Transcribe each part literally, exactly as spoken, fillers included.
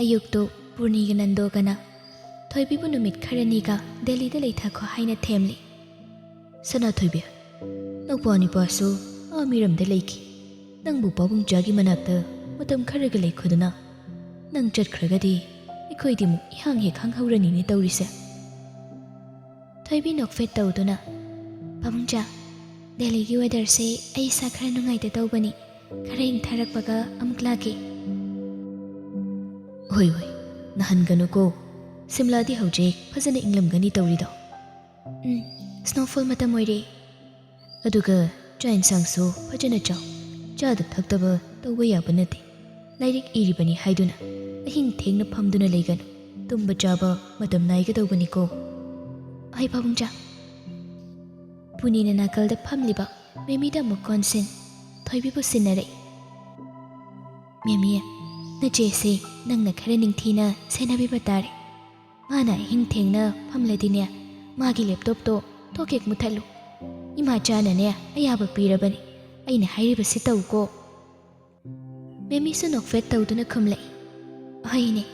ꯑꯌꯨꯛꯇꯨ ꯄꯨꯔꯅꯤꯒ ꯅꯟꯗꯣꯒꯅ ꯊꯣꯏꯕꯤꯕꯨ ꯅꯨꯃꯤꯠ ꯈꯔꯅꯤꯒ ꯗꯦꯜꯂꯤꯗ ꯂꯩꯊꯈꯣ ꯍꯥꯏꯅ ꯊꯦꯝꯂꯤ꯫ "ꯁꯅꯥꯊꯣꯏꯕꯤ, ꯅꯧꯄꯥ ꯅꯤꯄꯥꯁꯨ ꯑꯥ ꯃꯤꯔꯝꯗ ꯂꯩꯈꯤ꯫ ꯅꯪꯕꯨ ꯄꯥꯕꯨꯡꯆꯥꯒꯤ ꯃꯅꯥꯛꯇ ꯃꯇꯝ ꯈꯔꯒ ꯂꯩꯈꯣꯗꯅ꯫ ꯅꯪ ꯆꯠꯈ꯭ꯔꯒꯗꯤ ꯑꯩꯈꯣꯏꯗꯤ ꯑꯃꯨꯛ ꯏꯍꯥꯡ ꯍꯦꯛ ꯍꯥꯡꯍꯧꯔꯅꯤꯅꯦ ꯇꯧꯔꯤꯁꯦ꯫" ꯊꯣꯏꯕꯤ ꯅꯣꯛꯐꯦꯠ ꯇꯧꯗꯨꯅ, "ꯄꯥꯕꯨꯡꯆꯥ, ꯗꯦꯜꯂꯤꯒꯤ ꯋꯦꯗꯔꯁꯦ ꯑꯩ ꯏꯁꯥ ꯈꯔ ꯅꯨꯡꯉꯥꯏꯇ ꯇꯧꯕꯅꯤ꯫ ꯈꯔ ꯏꯪꯊꯔꯛꯄꯒ ꯑꯃꯨꯛ ꯂꯥꯛꯀꯦ꯫" "ꯍꯣꯏ, ꯍꯣꯏ, ꯅꯥꯍꯟꯒꯅꯨꯀꯣ꯫ ꯁꯤꯝꯂꯥꯗꯤ ꯍꯧꯖꯤꯛ ꯐꯖꯅ ꯏꯪꯂꯝꯒꯅꯤ ꯇꯧꯔꯤꯗꯣ꯫" "ꯎꯝ, ꯁ꯭ꯅꯣꯐꯣꯜ ꯃꯇꯝ ꯑꯣꯏꯔꯦ꯫" "ꯑꯗꯨꯒ ꯆꯥꯛ ꯏꯟꯁꯥꯡꯁꯨ ꯐꯖꯅ ꯆꯥꯎ꯫ ꯆꯥꯗ ꯊꯛꯇꯕ ꯇꯧꯕ ꯌꯥꯕ ꯅꯠꯇꯦ꯫ ꯂꯥꯏꯔꯤꯛ ꯏꯔꯤꯕꯅꯤ ꯍꯥꯏꯗꯨꯅ ꯑꯍꯤꯡ ꯊꯦꯡꯅ ꯐꯝꯗꯨꯅ ꯂꯩꯒꯅꯨ꯫ ꯇꯨꯝꯕ ꯆꯥꯕ ꯃꯇꯝ ꯅꯥꯏꯒꯗꯧꯕꯅꯤꯀꯣ꯫" "ꯍꯣꯏ ꯄꯥꯕꯨꯡꯆꯥ꯫" ꯄꯨꯅꯤꯅ ꯅꯥꯀꯜꯗ ꯐꯝꯂꯤꯕ ꯃꯦꯃꯤꯗ ꯑꯃꯨꯛ ꯀꯣꯟꯁꯤꯟ ꯊꯣꯏꯕꯤꯕꯨ ꯁꯤꯟꯅꯔꯛꯏ꯫ "ꯃꯦꯃꯤ, ꯅꯆꯦꯁꯦ ꯅꯪꯅ ꯈꯔ ꯅꯤꯡꯊꯤꯅ ꯁꯦꯟꯅꯕꯤꯕ ꯇꯥꯔꯦ꯫ ꯃꯥꯅ ꯑꯍꯤꯡ ꯊꯦꯡꯅ ꯐꯝꯂꯗꯤꯅꯦ, ꯃꯥꯒꯤ ꯂꯦꯞꯇꯣꯞꯇꯣ ꯊꯣꯛ ꯍꯦꯛ ꯃꯨꯠꯊꯠꯂꯨ꯫ ꯏꯃꯥꯆꯥꯅꯅꯦ ꯑꯌꯥꯕ ꯄꯤꯔꯕꯅꯤ, ꯑꯩꯅ ꯍꯥꯏꯔꯤꯕꯁꯤ ꯇꯧꯀꯣ꯫" ꯃꯦꯃꯤꯁꯨ ꯅꯣꯛꯐꯦꯠ ꯇꯧꯗꯨꯅ ꯈꯨꯝꯂꯛꯏ, "ꯍꯣꯏꯅꯦ꯫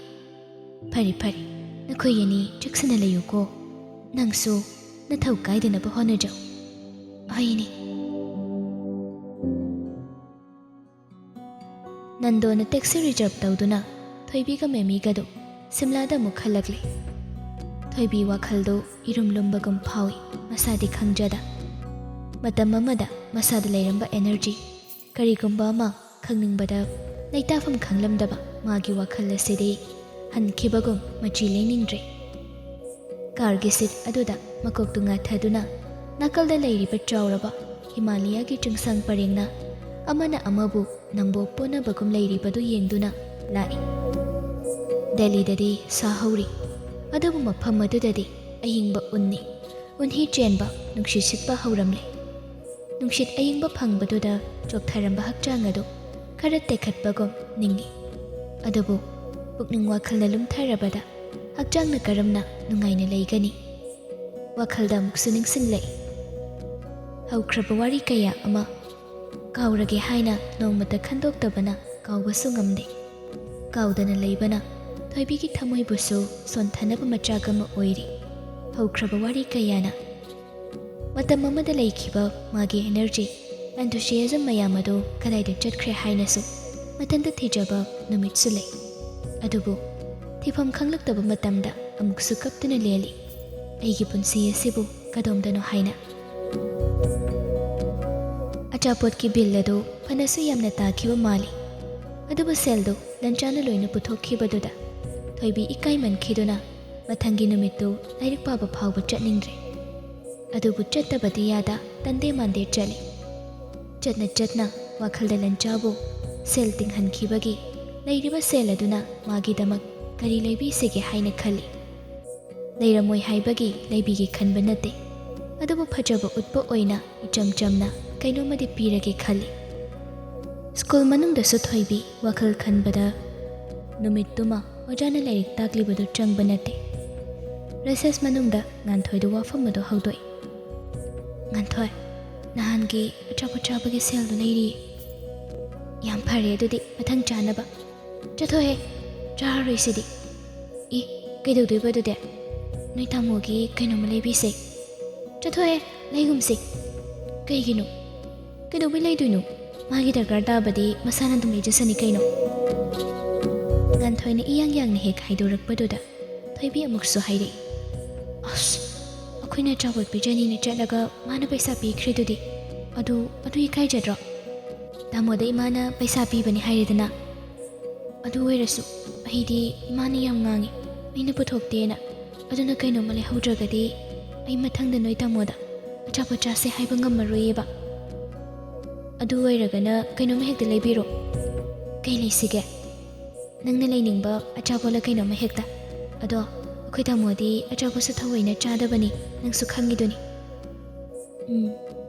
ꯐꯔꯦ, ꯐꯔꯦ, ꯅꯈꯣꯏ ꯑꯅꯤ ꯆꯦꯛꯁꯤꯟꯅ ꯂꯩꯌꯨꯀꯣ꯫ ꯅꯪꯁꯨ ꯅꯊꯧ ꯀꯥꯏꯗꯅꯕ ꯍꯣꯠꯅꯖꯧ꯫" "ꯍꯣꯏꯅꯦ꯫" ꯅꯟꯗꯣꯅ ꯇꯦꯛꯁꯤ ꯔꯤꯖꯔꯚ ꯇꯧꯗꯨꯅ ꯊꯣꯏꯕꯤꯒ ꯃꯦꯃꯤꯒꯗꯨ ꯁꯤꯝꯂꯥꯗ ꯑꯃꯨꯛ ꯍꯜꯂꯛꯂꯦ꯫ ꯊꯣꯏꯕꯤ ꯋꯥꯈꯜꯗꯨ ꯏꯔꯨꯝ ꯂꯨꯝꯕꯒꯨꯝ ꯐꯥꯎꯏ, ꯃꯁꯥꯗꯤ ꯈꯪꯖꯗ꯫ ꯃꯇꯝ ꯑꯃꯗ ꯃꯁꯥꯗ ꯂꯩꯔꯝꯕ ꯑꯦꯅꯔꯖꯤ, ꯀꯔꯤꯒꯨꯝꯕ ꯑꯃ ꯈꯪꯅꯤꯡꯕꯗ ꯂꯩꯇꯥꯐꯝ ꯈꯪꯂꯝꯗꯕ ꯃꯥꯒꯤ ꯋꯥꯈꯜ ꯑꯁꯤꯗꯤ ꯍꯟꯈꯤꯕꯒꯨꯝ ꯃꯆꯤ ꯂꯩꯅꯤꯡꯗ꯭ꯔꯦ꯫ ꯀꯥꯔꯒꯤ ꯁꯤꯠ ꯑꯗꯨꯗ ꯃꯀꯣꯛꯇꯨ ꯉꯥꯊꯗꯨꯅ ꯅꯥꯀꯜꯗ ꯂꯩꯔꯤꯕ ꯆꯥꯎꯔꯕ ꯍꯤꯃꯥꯂꯌꯥꯒꯤ ꯆꯤꯡꯁꯥꯡ ꯄꯔꯦꯡꯅ ꯑꯃꯅ ꯑꯃꯕꯨ ꯅꯝꯕꯣꯞ ꯄꯣꯅꯕꯒꯨꯝ ꯂꯩꯔꯤꯕꯗꯨ ꯌꯦꯡꯗꯨꯅ ꯂꯥꯛꯏ꯫ ꯗꯦꯜꯂꯤꯗꯗꯤ ꯁꯥꯍꯧꯔꯤ, ꯑꯗꯨꯕꯨ ꯃꯐꯝ ꯑꯗꯨꯗꯗꯤ ꯑꯏꯪꯕ ꯎꯟꯅꯤ꯫ ꯎꯟꯍꯤ ꯆꯦꯟꯕ, ꯅꯨꯡꯁꯤꯠ ꯁꯤꯠꯄ ꯍꯧꯔꯝꯂꯦ꯫ ꯅꯨꯡꯁꯤꯠ ꯑꯏꯪꯕ ꯐꯪꯕꯗꯨꯗ ꯆꯣꯛꯊꯔꯝꯕ ꯍꯛꯆꯥꯡ ꯑꯗꯨ ꯈꯔ ꯇꯦꯛꯈꯠꯄꯒꯨꯝ ꯅꯤꯡꯏ꯫ ꯑꯗꯨꯕꯨ ꯄꯨꯛꯅꯤꯡ ꯋꯥꯈꯜꯅ ꯂꯨꯝꯊꯔꯕꯗ ꯍꯛꯆꯥꯡꯅ ꯀꯔꯝꯅ ꯅꯨꯡꯉꯥꯏꯅ ꯂꯩꯒꯅꯤ? ꯋꯥꯈꯜꯗ ꯑꯃꯨꯛꯁꯨ ꯅꯤꯡꯁꯤꯡꯂꯛꯏ꯫ ꯍꯧꯈ꯭ꯔꯕ ꯋꯥꯔꯤ ꯀꯌꯥ ꯑꯃ ꯀꯥꯎꯔꯒꯦ ꯍꯥꯏꯅ ꯅꯣꯡꯃꯇ ꯈꯟꯗꯣꯛꯇꯕꯅ ꯀꯥꯎꯕꯁꯨ ꯉꯝꯗꯦ꯫ ꯀꯥꯎꯗꯅ ꯂꯩꯕꯅ ꯊꯣꯏꯕꯤꯒꯤ ꯊꯃꯣꯏꯕꯨꯁꯨ ꯁꯣꯟꯊꯅꯕ ꯃꯆꯥꯛ ꯑꯃ ꯑꯣꯏꯔꯤ꯫ ꯍꯧꯈ꯭ꯔꯕ ꯋꯥꯔꯤ ꯀꯌꯥꯅ꯫ ꯃꯇꯝ ꯑꯃꯗ ꯂꯩꯈꯤꯕ ꯃꯥꯒꯤ energy, enthusiasm ꯃꯌꯥꯝ ꯑꯗꯨ ꯀꯗꯥꯏꯗ ꯆꯠꯈ꯭ꯔꯦ ꯍꯥꯏꯅꯁꯨ ꯃꯊꯟꯇ ꯊꯤꯖꯕ ꯅꯨꯃꯤꯠꯁꯨ ꯂꯩ꯫ ꯑꯗꯨꯕꯨ ꯊꯤꯐꯝ ꯈꯪꯂꯛꯇꯕ ꯃꯇꯝꯗ ꯑꯃꯨꯛꯁꯨ ꯀꯞꯇꯨꯅ ꯂꯦꯜꯂꯤ, "ꯑꯩꯒꯤ ꯄꯨꯟꯁꯤ ꯑꯁꯤꯕꯨ ꯀꯗꯣꯝꯗꯅꯣ?" ꯍꯥꯏꯅ꯫ ꯑꯆꯥꯄꯣꯠꯀꯤ bill ꯑꯗꯨ ꯐꯅꯁꯨ ꯌꯥꯝꯅ ꯇꯥꯈꯤꯕ ꯃꯥꯜꯂꯤ꯫ ꯑꯗꯨꯕꯨ ꯁꯦꯜꯗꯨ ꯂꯟꯆꯥꯅ ꯂꯣꯏꯅ ꯄꯨꯊꯣꯛꯈꯤꯕꯗꯨꯗ ꯊꯣꯏꯕꯤ ꯏꯀꯥꯏꯃꯟꯈꯤꯗꯨꯅ ꯃꯊꯪꯒꯤ ꯅꯨꯃꯤꯠꯇꯨ ꯂꯥꯏꯔꯤꯛ ꯄꯥꯕ ꯐꯥꯎꯕ ꯆꯠꯅꯤꯡꯗ꯭ꯔꯦ꯫ ꯑꯗꯨꯕꯨ ꯆꯠꯇꯕꯗꯤ ꯌꯥꯗ ꯇꯟꯗꯦ ꯃꯥꯟꯗꯦ ꯆꯠꯂꯤ꯫ ꯆꯠꯅ ꯆꯠꯅ ꯋꯥꯈꯜꯗ ꯂꯟꯆꯥꯕꯨ ꯁꯦꯜ ꯇꯤꯡꯍꯟꯈꯤꯕꯒꯤ ꯂꯩꯔꯤꯕ ꯁꯦꯜ ꯑꯗꯨꯅ ꯃꯥꯒꯤꯗꯃꯛ ꯀꯔꯤ ꯂꯩꯕꯤꯁꯤꯒꯦ ꯍꯥꯏꯅ ꯈꯜꯂꯤ꯫ ꯂꯩꯔꯝꯃꯣꯏ ꯍꯥꯏꯕꯒꯤ ꯂꯩꯕꯤꯒꯦ ꯈꯟꯕ ꯅꯠꯇꯦ, ꯑꯗꯨꯕꯨ ꯐꯖꯕ ꯎꯠꯄ ꯑꯣꯏꯅ ꯏꯆꯝ ꯆꯝꯅ ꯀꯩꯅꯣꯝꯃꯗꯤ ꯄꯤꯔꯒꯦ ꯈꯜꯂꯤ꯫ ꯁ꯭ꯀꯨꯜ ꯃꯅꯨꯡꯗꯁꯨ ꯊꯣꯏꯕꯤ ꯋꯥꯈꯜ ꯈꯟꯕꯗ ꯅꯨꯃꯤꯠꯇꯨꯃ ꯑꯣꯖꯥꯅ ꯂꯥꯏꯔꯤꯛ ꯇꯥꯛꯂꯤꯕꯗꯨ ꯆꯪꯕ ꯅꯠꯇꯦ꯫ Recess ꯃꯅꯨꯡꯗ ꯉꯥꯟꯊꯣꯏꯗ ꯋꯥꯐꯝ ꯑꯗꯨ ꯍꯧꯗꯣꯛꯏ꯫ "ꯉꯥꯟꯊꯣꯏ, ꯅꯍꯥꯟꯒꯤ ꯑꯆꯥꯄꯣꯠ ꯆꯥꯕꯒꯤ ꯁꯦꯜꯗꯨ ꯂꯩꯔꯤꯌꯦ꯫" "ꯌꯥꯝ ꯐꯔꯦ, ꯑꯗꯨꯗꯤ ꯃꯊꯪ ꯆꯥꯅꯕ꯫" "ꯆꯠꯊꯣꯛꯍꯦ, ꯆꯥꯔꯔꯣꯏ ꯁꯤꯗꯤ꯫" "ꯏ, ꯀꯩꯗꯧꯗꯣꯏꯕ ꯑꯗꯨꯗꯤ?" "ꯅꯣꯏ ꯇꯥꯃꯣꯒꯤ ꯀꯩꯅꯣꯝꯃ ꯂꯩꯕꯤꯁꯦ꯫" "ꯆꯠꯊꯣꯛꯍꯦ, ꯂꯩꯒꯨꯝꯁꯦ꯫" "ꯀꯩꯒꯤꯅꯣ? ꯀꯩꯗꯧꯕꯩ ꯂꯩꯗꯣꯏꯅꯣ? ꯃꯥꯒꯤ ꯗꯔꯀꯥꯔ ꯇꯥꯕꯗꯤ ꯃꯁꯥꯅ ꯑꯗꯨꯝ ꯂꯩꯖꯁꯅꯤ ꯀꯩꯅꯣ꯫" ꯉꯥꯟꯊꯣꯏꯅ ꯏꯌꯥꯡ ꯌꯥꯡꯅ ꯍꯦꯛ ꯍꯥꯏꯗꯣꯔꯛꯄꯗꯨꯗ ꯊꯣꯏꯕꯤ ꯑꯃꯨꯛꯁꯨ ꯍꯥꯏꯔꯛꯏ꯫ "ꯑꯁ, ꯑꯩꯈꯣꯏꯅ ꯑꯆꯥꯄꯣꯠ ꯄꯤꯖꯅꯤꯅ ꯆꯠꯂꯒ ꯃꯥꯅ ꯄꯩꯁꯥ ꯄꯤꯈ꯭ꯔꯤꯗꯨꯗꯤ꯫ ꯑꯗꯨ, ꯑꯗꯨ ꯏꯀꯥꯏꯖꯗ꯭ꯔꯣ? ꯇꯥꯃꯣꯗ ꯏꯃꯥꯅ ꯄꯩꯁꯥ ꯄꯤꯕꯅꯤ ꯍꯥꯏꯔꯦꯗꯅ꯫ ꯑꯗꯨ ꯑꯣꯏꯔꯁꯨ ꯑꯩꯗꯤ ꯏꯃꯥꯅ ꯌꯥꯝ ꯉꯥꯡꯉꯤ, ꯑꯩꯅ ꯄꯨꯊꯣꯛꯇꯦꯅ꯫ ꯑꯗꯨꯅ ꯀꯩꯅꯣꯝꯃ ꯂꯩꯍꯧꯗ꯭ꯔꯒꯗꯤ ꯑꯩ ꯃꯊꯪꯗ ꯅꯣꯏ ꯇꯥꯃꯣꯗ ꯑꯆꯥꯄꯣꯠ ꯆꯥꯁꯦ ꯍꯥꯏꯕ ꯉꯝꯃꯔꯣꯏꯌꯦꯕ꯫ ꯑꯗꯨ ꯑꯣꯏꯔꯒꯅ ꯀꯩꯅꯣꯝꯃ ꯍꯦꯛꯇ ꯂꯩꯕꯤꯔꯣ꯫" "ꯀꯩ ꯂꯩꯁꯤꯒꯦ? ꯅꯪꯅ ꯂꯩꯅꯤꯡꯕ ꯑꯆꯥꯄꯣꯠꯂ ꯀꯩꯅꯣꯝꯃ ꯍꯦꯛꯇ꯫ ꯑꯗꯣ ꯑꯩꯈꯣꯏ ꯇꯥꯃꯣꯗꯤ ꯑꯆꯥꯄꯣꯠꯁꯨ ꯊꯑꯣꯏꯅ ꯆꯥꯗꯕꯅꯤ, ꯅꯪꯁꯨ ꯈꯪꯉꯤꯗꯨꯅꯤ꯫" "ꯎꯝ,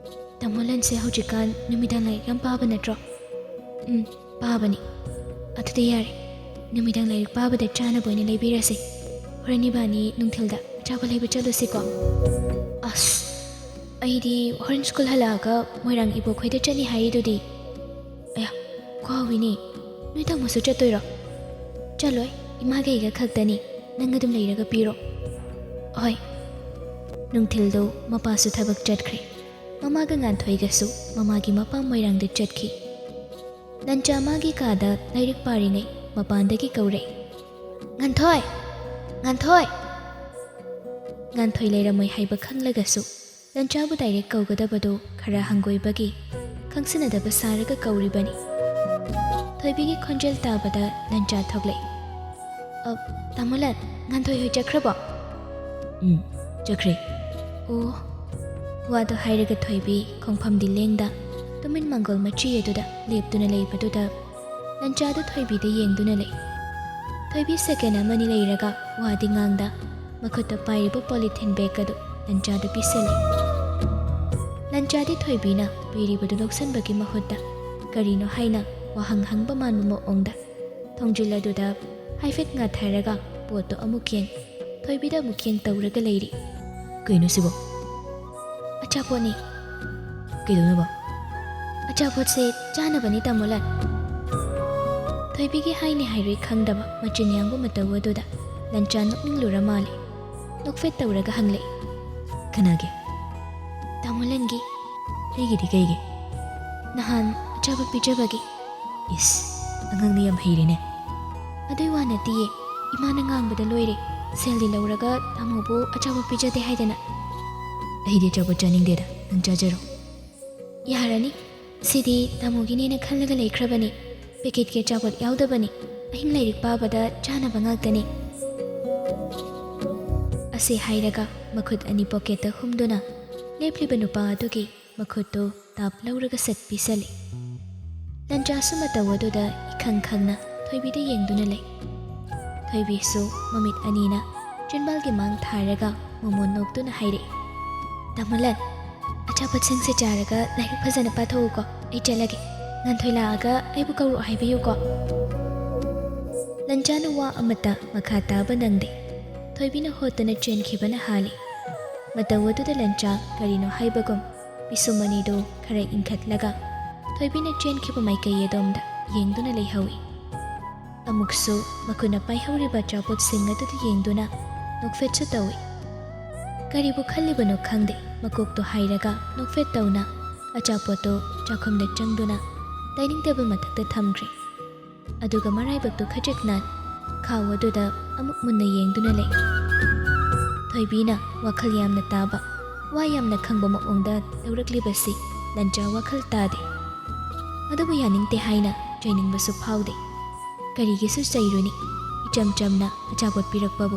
ꯇꯥꯃꯣ ꯂꯟꯁꯦ ꯍꯧꯖꯤꯛꯀꯥꯟ ꯅꯨꯃꯤꯗꯥꯡ ꯂꯥꯏꯔꯤꯛ ꯌꯥꯝ ꯄꯥꯕ ꯅꯠꯇ꯭ꯔꯣ?" "ꯎꯝ, ꯄꯥꯕꯅꯤ꯫" "ꯑꯗꯨꯗꯤ ꯌꯥꯔꯦ, ꯅꯨꯃꯤꯗꯥꯡ ꯂꯥꯏꯔꯤꯛ ꯄꯥꯕꯗ ꯆꯥꯅꯕ ꯑꯣꯏꯅ ꯂꯩꯕꯤꯔꯁꯦ꯫ ꯍꯣꯔꯦꯟ ꯏꯕꯥꯅꯤ ꯅꯨꯡꯊꯤꯜꯗ ꯑꯆꯥꯄꯣꯠ ꯂꯩꯕ ꯆꯠꯂꯨꯁꯤꯀꯣ꯫" "ꯑꯁ, ꯑꯩꯗꯤ ꯍꯣꯔꯦꯟ ꯁ꯭ꯀꯨꯜ ꯍꯜꯂꯛꯑꯒ ꯃꯣꯏꯔꯥꯡ ꯏꯕꯣꯛꯈꯣꯏꯗ ꯆꯠꯅꯤ ꯍꯥꯏꯔꯤꯗꯨꯗꯤ꯫" "ꯑꯌꯥ, ꯀꯥꯎꯏꯅꯦ, ꯅꯣꯏ ꯇꯥꯃꯣꯁꯨ ꯆꯠꯇꯣꯏꯔꯣ?" "ꯆꯠꯂꯣꯏ, ꯏꯃꯥꯒ ꯑꯩꯒ ꯈꯛꯇꯅꯤ, ꯅꯪ ꯑꯗꯨꯝ ꯂꯩꯔꯒ ꯄꯤꯔꯣ"꯫ "ꯍꯣꯏ"꯫ ꯅꯨꯡꯊꯤꯜꯗꯣ ꯃꯄꯥꯁꯨ ꯊꯕꯛ ꯆꯠꯈ꯭ꯔꯦ꯫ ꯃꯃꯥꯒ ꯉꯥꯟꯊꯣꯏꯒꯁꯨ ꯃꯃꯥꯒꯤ ꯃꯄꯥꯝ ꯃꯣꯏꯔꯥꯡꯗ ꯆꯠꯈꯤ꯫ ꯂꯟꯆꯥ ꯃꯥꯒꯤ ꯀꯥꯗ ꯂꯥꯏꯔꯤꯛ ꯄꯥꯔꯤꯉꯩ ꯃꯄꯥꯟꯗꯒꯤ ꯀꯧꯔꯛꯏ, "ꯉꯥꯟꯊꯣꯏ! ꯉꯥꯟꯊꯣꯏ!" ꯉꯥꯟꯊꯣꯏ ꯂꯩꯔꯝꯃꯣꯏ ꯍꯥꯏꯕ ꯈꯪꯂꯒꯁꯨ ꯂꯟꯆꯥꯕꯨ ꯗꯥꯏꯔꯦꯛ ꯀꯧꯒꯗꯕꯗꯣ ꯈꯔ ꯍꯪꯒꯣꯏꯕꯒꯤ ꯈꯪꯁꯤꯟꯅꯗꯕ ꯁꯥꯔꯒ ꯀꯧꯔꯤꯕꯅꯤ꯫ ꯊꯣꯏꯕꯤꯒꯤ ꯈꯣꯟꯖꯦꯜ ꯇꯥꯕꯗ ꯂꯟꯆꯥ ꯊꯣꯛꯂꯛꯏ꯫ "ꯑ, ꯇꯥꯃꯣ ꯂꯟ, ꯉꯥꯟꯊꯣꯏ ꯍꯣꯏ ꯆꯠꯈ꯭ꯔꯕꯣ?" "ꯎꯝ, ꯆꯠꯈ꯭ꯔꯦ"꯫ "ꯑꯣ"꯫ ꯋꯥꯗꯣ ꯍꯥꯏꯔꯒ ꯊꯣꯏꯕꯤ ꯈꯣꯡꯐꯝꯗꯤ ꯂꯦꯡꯗ ꯇꯨꯃꯤꯟ ꯃꯥꯡꯒꯣꯜ ꯃꯆꯤ ꯑꯗꯨꯗ ꯂꯦꯞꯇꯨꯅ ꯂꯩꯕꯗꯨꯗ ꯂꯟꯆꯥꯗꯨ ꯊꯣꯏꯕꯤꯗ ꯌꯦꯡꯗꯨꯅ ꯂꯩ꯫ ꯊꯣꯏꯕꯤ ꯁꯦꯀꯦꯟ ꯑꯃꯅꯤ ꯂꯩꯔꯒ ꯋꯥꯗꯤ ꯉꯥꯡꯗ ꯃꯈꯨꯠꯇ ꯄꯥꯏꯔꯤꯕ ꯄꯣꯂꯤꯊꯤꯟ ꯕꯦꯒ ꯑꯗꯨ ꯂꯟꯆꯥꯗ ꯄꯤꯁꯜꯂꯤ꯫ ꯂꯟꯆꯥꯗꯤ ꯊꯣꯏꯕꯤꯅ ꯄꯤꯔꯤꯕꯗꯨ ꯂꯧꯁꯟꯕꯒꯤ ꯃꯍꯨꯠꯇ ꯀꯔꯤꯅꯣ ꯍꯥꯏꯅ ꯋꯥꯍꯪ ꯍꯪꯕ ꯃꯥꯟꯕ ꯃꯑꯣꯡꯗ ꯊꯣꯡꯖꯤꯜ ꯑꯗꯨꯗ ꯍꯥꯏꯐꯦꯠ ꯉꯥꯊꯔꯒ ꯄꯣꯠꯇꯣ ꯑꯃꯨꯛ ꯌꯦꯡ, ꯊꯣꯏꯕꯤꯗ ꯑꯃꯨꯛ ꯌꯦꯡ ꯇꯧꯔꯒ ꯂꯩꯔꯤ꯫ "ꯀꯩꯅꯣ ꯁꯤꯕꯣ?" "ꯑꯆꯥꯄꯣꯠꯅꯤ"꯫ "ꯀꯩꯗꯧꯅꯕ?" "ꯑꯆꯥꯄꯣꯠꯁꯦ ꯆꯥꯅꯕꯅꯤ, ꯇꯥꯃꯣ ꯂꯟ"꯫ ꯊꯣꯏꯕꯤꯒꯤ ꯍꯥꯏꯅꯤ ꯍꯥꯏꯔꯣꯏ ꯈꯪꯗꯕ ꯃꯆꯤꯟ ꯌꯥꯡꯕ ꯃꯇꯧ ꯑꯗꯨꯗ ꯂꯟꯆꯥ ꯅꯣꯛꯅꯤꯡꯂꯨꯔ ꯃꯥꯜꯂꯦ꯫ ꯅꯣꯛꯐꯦꯠ ꯇꯧꯔꯒ ꯍꯪꯂꯛꯏ꯫ "ꯀꯅꯥꯒꯤ?" "ꯇꯥꯃꯣ ꯂꯟꯒꯤ"꯫ "ꯑꯩꯒꯤꯗꯤ ꯀꯩꯒꯤ?" "ꯅꯍꯥꯟ ꯑꯆꯥꯄꯣꯠ ꯄꯤꯖꯕꯒꯤ"꯫ "ꯏꯁ, ꯑꯉꯥꯡꯗꯤ ꯌꯥꯝ ꯍꯩꯔꯦꯅꯦ"꯫ "ꯑꯗꯨꯏ ꯋꯥ ꯅꯠꯇꯤꯌꯦ, ꯏꯃꯥꯅ ꯉꯥꯡꯕꯗ ꯂꯣꯏꯔꯦ꯫ ꯁꯦꯜꯗꯤ ꯂꯧꯔꯒ ꯇꯥꯃꯣꯕꯨ ꯑꯆꯥꯄꯣꯠ ꯄꯤꯖꯗꯦ ꯍꯥꯏꯗꯅ"꯫ "ꯑꯩꯗꯤ ꯑꯆꯥꯄꯣꯠ ꯆꯥꯅꯤꯡꯗꯦꯗ, ꯅꯪ ꯆꯥꯖꯔꯣ"꯫ "ꯌꯥꯔꯅꯤ, ꯁꯤꯗꯤ ꯇꯥꯃꯣꯒꯤꯅꯦꯅ ꯈꯜꯂꯒ ꯂꯩꯈ꯭ꯔꯕꯅꯤ꯫ ꯄꯦꯀꯦꯠꯀꯤ ꯑꯆꯥꯄꯣꯠ ꯌꯥꯎꯗꯕꯅꯤ, ꯑꯍꯤꯡ ꯂꯥꯏꯔꯤꯛ ꯄꯥꯕꯗ ꯆꯥꯅꯕ ꯉꯥꯛꯇꯅꯤ"꯫ ꯑꯁꯤ ꯍꯥꯏꯔꯒ ꯃꯈꯨꯠ ꯑꯅꯤ ꯄꯣꯀꯦꯠꯇ ꯍꯨꯝꯗꯨꯅ ꯂꯦꯞꯂꯤꯕ ꯅꯨꯄꯥ ꯑꯗꯨꯒꯤ ꯃꯈꯨꯠꯇꯨ ꯇꯥꯞ ꯂꯧꯔꯒ ꯁꯠ ꯄꯤꯁꯜꯂꯤ꯫ ꯂꯟꯆꯥꯁꯨ ꯃꯇꯧ ꯑꯗꯨꯗ ꯏꯈꯪ ꯈꯪꯅ ꯊꯣꯏꯕꯤꯗ ꯌꯦꯡꯗꯨꯅ ꯂꯩ꯫ ꯊꯣꯏꯕꯤꯁꯨ ꯃꯃꯤꯠ ꯑꯅꯤꯅ ꯆꯤꯟꯕꯥꯜꯒꯤ ꯃꯥꯡ ꯊꯥꯔꯒ ꯃꯣꯃꯣꯟ ꯅꯣꯛꯇꯨꯅ ꯍꯥꯏꯔꯛꯏ, "ꯇꯥꯃꯣ ꯂꯟ, ꯑꯆꯥꯄꯣꯠꯁꯤꯡꯁꯦ ꯆꯥꯔꯒ ꯂꯥꯏꯔꯤꯛ ꯐꯖꯅ ꯄꯥꯊꯣꯛꯎꯀꯣ, ꯑꯩ ꯆꯠꯂꯒꯦ꯫ ꯉꯥꯟꯊꯣꯏ ꯂꯥꯛꯑꯒ ꯑꯩꯕꯨ ꯀꯧꯔꯛꯑꯣ ꯍꯥꯏꯕꯤꯌꯨꯀꯣ"꯫ ꯂꯟꯆꯥꯅ ꯋꯥ ꯑꯃꯠꯇ ꯃꯈꯥ ꯇꯥꯕ ꯅꯪꯗꯦ꯫ ꯊꯣꯏꯕꯤꯅ ꯍꯣꯠꯇꯨꯅ ꯆꯦꯟꯈꯤꯕꯅ ꯍꯥꯜꯂꯤ꯫ ꯃꯇꯧ ꯑꯗꯨꯗ ꯂꯟꯆꯥ ꯀꯔꯤꯅꯣ ꯍꯥꯏꯕꯒꯨꯝ ꯄꯤꯁꯨꯝ ꯑꯅꯤꯗꯨ ꯈꯔ ꯏꯟꯈꯠꯂꯒ ꯊꯣꯏꯕꯤꯅ ꯆꯦꯟꯈꯤꯕ ꯃꯥꯏꯀꯩ ꯑꯗꯣꯝꯗ ꯌꯦꯡꯗꯨꯅ ꯂꯩꯍꯧꯏ꯫ ꯑꯃꯨꯛꯁꯨ ꯃꯈꯨꯠꯅ ꯄꯥꯏꯍꯧꯔꯤꯕ ꯑꯆꯥꯄꯣꯠꯁꯤꯡ ꯑꯗꯨꯗ ꯌꯦꯡꯗꯨꯅ ꯅꯣꯛꯐꯦꯠꯁꯨ ꯇꯧꯏ꯫ ꯀꯔꯤꯕꯨ ꯈꯜꯂꯤꯕꯅꯣ ꯈꯪꯗꯦ, ꯃꯀꯣꯛꯇꯣ ꯍꯥꯏꯔꯒ ꯅꯣꯛꯐꯦꯠ ꯇꯧꯅ ꯑꯆꯥꯄꯣꯠꯇꯣ ꯆꯥꯛꯈꯨꯝꯗ ꯆꯪꯗꯨꯅ ꯗꯥꯏꯅꯤꯡ ꯇꯦꯕꯜ ꯃꯊꯛꯇ ꯊꯝꯈ꯭ꯔꯦ꯫ ꯑꯗꯨꯒ ꯃꯔꯥꯏꯕꯛꯇꯨ ꯈꯖꯤꯛ ꯅꯥꯟ ꯈꯥꯎ ꯑꯗꯨꯗ ꯑꯃꯨꯛ ꯃꯨꯟꯅ ꯌꯦꯡꯗꯨꯅ ꯂꯩ꯫ ꯊꯣꯏꯕꯤꯅ ꯋꯥꯈꯜ ꯌꯥꯝꯅ ꯇꯥꯕ, ꯋꯥ ꯌꯥꯝꯅ ꯈꯪꯕ ꯃꯑꯣꯡꯗ ꯇꯧꯔꯛꯂꯤꯕꯁꯤ ꯂꯟꯆꯥ ꯋꯥꯈꯜ ꯇꯥꯗꯦ꯫ ꯑꯗꯨꯕꯨ ꯌꯥꯅꯤꯡꯗꯦ ꯍꯥꯏꯅ ꯆꯩꯅꯤꯡꯕꯁꯨ ꯐꯥꯎꯗꯦ꯫ ꯀꯔꯤꯒꯤꯁꯨ ꯆꯩꯔꯨꯅꯤ, ꯏꯆꯝ ꯆꯝꯅ ꯑꯆꯥꯄꯣꯠ ꯄꯤꯔꯛꯄꯕꯨ꯫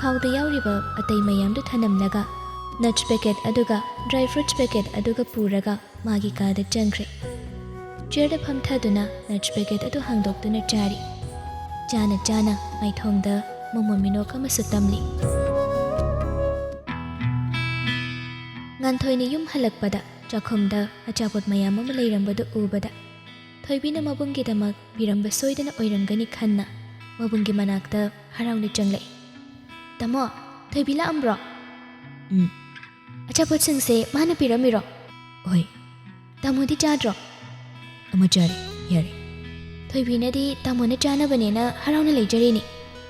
ꯈꯥꯎꯗ ꯌꯥꯎꯔꯤꯕ ꯑꯇꯩ ꯃꯌꯥꯝꯗꯨ ꯊꯅꯝꯂꯒ nuts packet ꯑꯗꯨꯒ dry fruits packet ꯑꯗꯨꯒ ꯄꯨꯔꯒ ꯃꯥꯒꯤ ꯀꯥꯗ ꯆꯪꯈ꯭ꯔꯦ꯫ ꯆꯤꯌꯔꯗ ꯐꯝꯊꯗꯨꯅ nuts packet ꯑꯗꯨ ꯍꯥꯡꯗꯣꯛꯇꯨꯅ ꯆꯥꯔꯤ꯫ ꯆꯥꯅ ꯆꯥꯅ ꯃꯥꯏꯊꯣꯡꯗ ꯃꯣꯃꯣꯟ ꯃꯤꯅꯣꯛ ꯑꯃꯁꯨ ꯇꯝꯂꯤ꯫ ꯉꯥꯟꯊꯣꯏꯅ ꯌꯨꯝ ꯍꯜꯂꯛꯄꯗ ꯆꯥꯛꯈꯨꯝꯗ ꯑꯆꯥꯄꯣꯠ ꯃꯌꯥꯝ ꯑꯃ ꯂꯩꯔꯝꯕꯗꯨ ꯎꯕꯗ ꯊꯣꯏꯕꯤꯅ ꯃꯕꯨꯡꯒꯤꯗꯃꯛ ꯄꯤꯔꯝꯕ ꯁꯣꯏꯗꯅ ꯑꯣꯏꯔꯝꯒꯅꯤ ꯈꯟꯅ ꯃꯕꯨꯡꯒꯤ ꯃꯅꯥꯛꯇ ꯍꯔꯥꯎꯅ ꯆꯪꯂꯛꯏ꯫ "ꯇꯥꯃꯣ, ꯊꯣꯏꯕꯤ ꯂꯥꯛꯑꯝꯕ꯭ꯔꯣ?" "ꯎꯝ꯫ ꯑꯆꯥꯄꯣꯠꯁꯤꯡꯁꯦ ꯃꯥꯅ ꯄꯤꯔꯝꯃꯤꯔꯣ?" "ꯍꯣꯏ꯫" "ꯇꯥꯃꯣꯗꯤ ꯆꯥꯗ꯭ꯔꯣ?" "ꯑꯃ ꯆꯥꯔꯦ, ꯌꯥꯔꯦ꯫" "ꯊꯣꯏꯕꯤꯅꯗꯤ ꯇꯥꯃꯣꯅ ꯆꯥꯅꯕꯅꯦꯅ ꯍꯔꯥꯎꯅ ꯂꯩꯖꯔꯤꯅꯤ,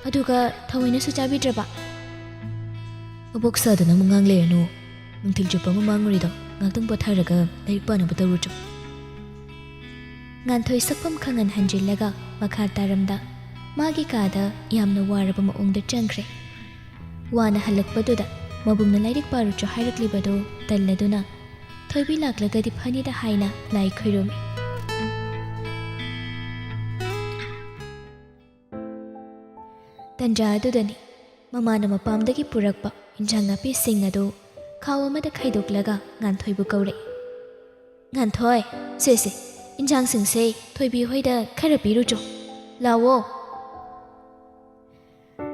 ꯑꯗꯨꯒ ꯊꯑꯣꯏꯅꯁꯨ ꯆꯥꯕꯤꯗ꯭ꯔꯕ?" "ꯃꯕꯣꯛ ꯁꯥꯗꯅ ꯑꯃꯨꯛ ꯉꯥꯡ ꯂꯩꯔꯅꯨ꯫ ꯅꯨꯡꯊꯤꯜ ꯆꯨꯞꯄ ꯑꯃ ꯃꯥꯡꯉꯨꯔꯤꯗꯣ, ꯉꯥꯛꯇꯪ ꯄꯣꯊꯥꯔꯒ ꯂꯥꯏꯔꯤꯛ ꯄꯥꯅꯕ ꯇꯧꯔꯨꯆꯣ꯫" ꯉꯥꯟꯊꯣꯏ ꯁꯛꯐꯝ ꯈꯪꯍꯟ ꯍꯟꯖꯤꯜꯂꯒ ꯃꯈꯥ ꯇꯥꯔꯝꯗ ꯃꯥꯒꯤ ꯀꯥꯗ ꯌꯥꯝꯅ ꯋꯥꯔꯕ ꯃꯑꯣꯡꯗ ꯆꯪꯈ꯭ꯔꯦ꯫ ꯋꯥꯅ ꯍꯜꯂꯛꯄꯗꯨꯗ ꯃꯕꯨꯡꯅ ꯂꯥꯏꯔꯤꯛ ꯄꯥꯔꯨꯆꯣ ꯍꯥꯏꯔꯛꯂꯤꯕꯗꯨ ꯇꯜꯂꯗꯨꯅ ꯊꯣꯏꯕꯤ ꯂꯥꯛꯂꯒꯗꯤ ꯐꯅꯤꯗ ꯍꯥꯏꯅ ꯂꯥꯏ ꯈꯨꯔꯨꯝꯃꯤ꯫ ꯇꯟꯖꯥ ꯑꯗꯨꯗꯅꯤ ꯃꯃꯥꯅ ꯃꯄꯥꯝꯗꯒꯤ ꯄꯨꯔꯛꯄ ꯏꯟꯖꯥꯡ ꯅꯥꯄꯤꯁꯤꯡ ꯑꯗꯨ ꯈꯥꯎ ꯑꯃꯗ ꯈꯥꯏꯗꯣꯛꯂꯒ ꯉꯥꯟꯊꯣꯏꯕꯨ ꯀꯧꯔꯛꯏ꯫ "ꯉꯥꯟꯊꯣꯏ, ꯁꯦ ꯁꯦ, ꯏꯟꯖꯥꯡꯁꯤꯡꯁꯦ ꯊꯣꯏꯕꯤ ꯍꯣꯏꯗ ꯈꯔ ꯄꯤꯔꯨꯆꯣ꯫ ꯂꯥꯛꯑꯣ꯫"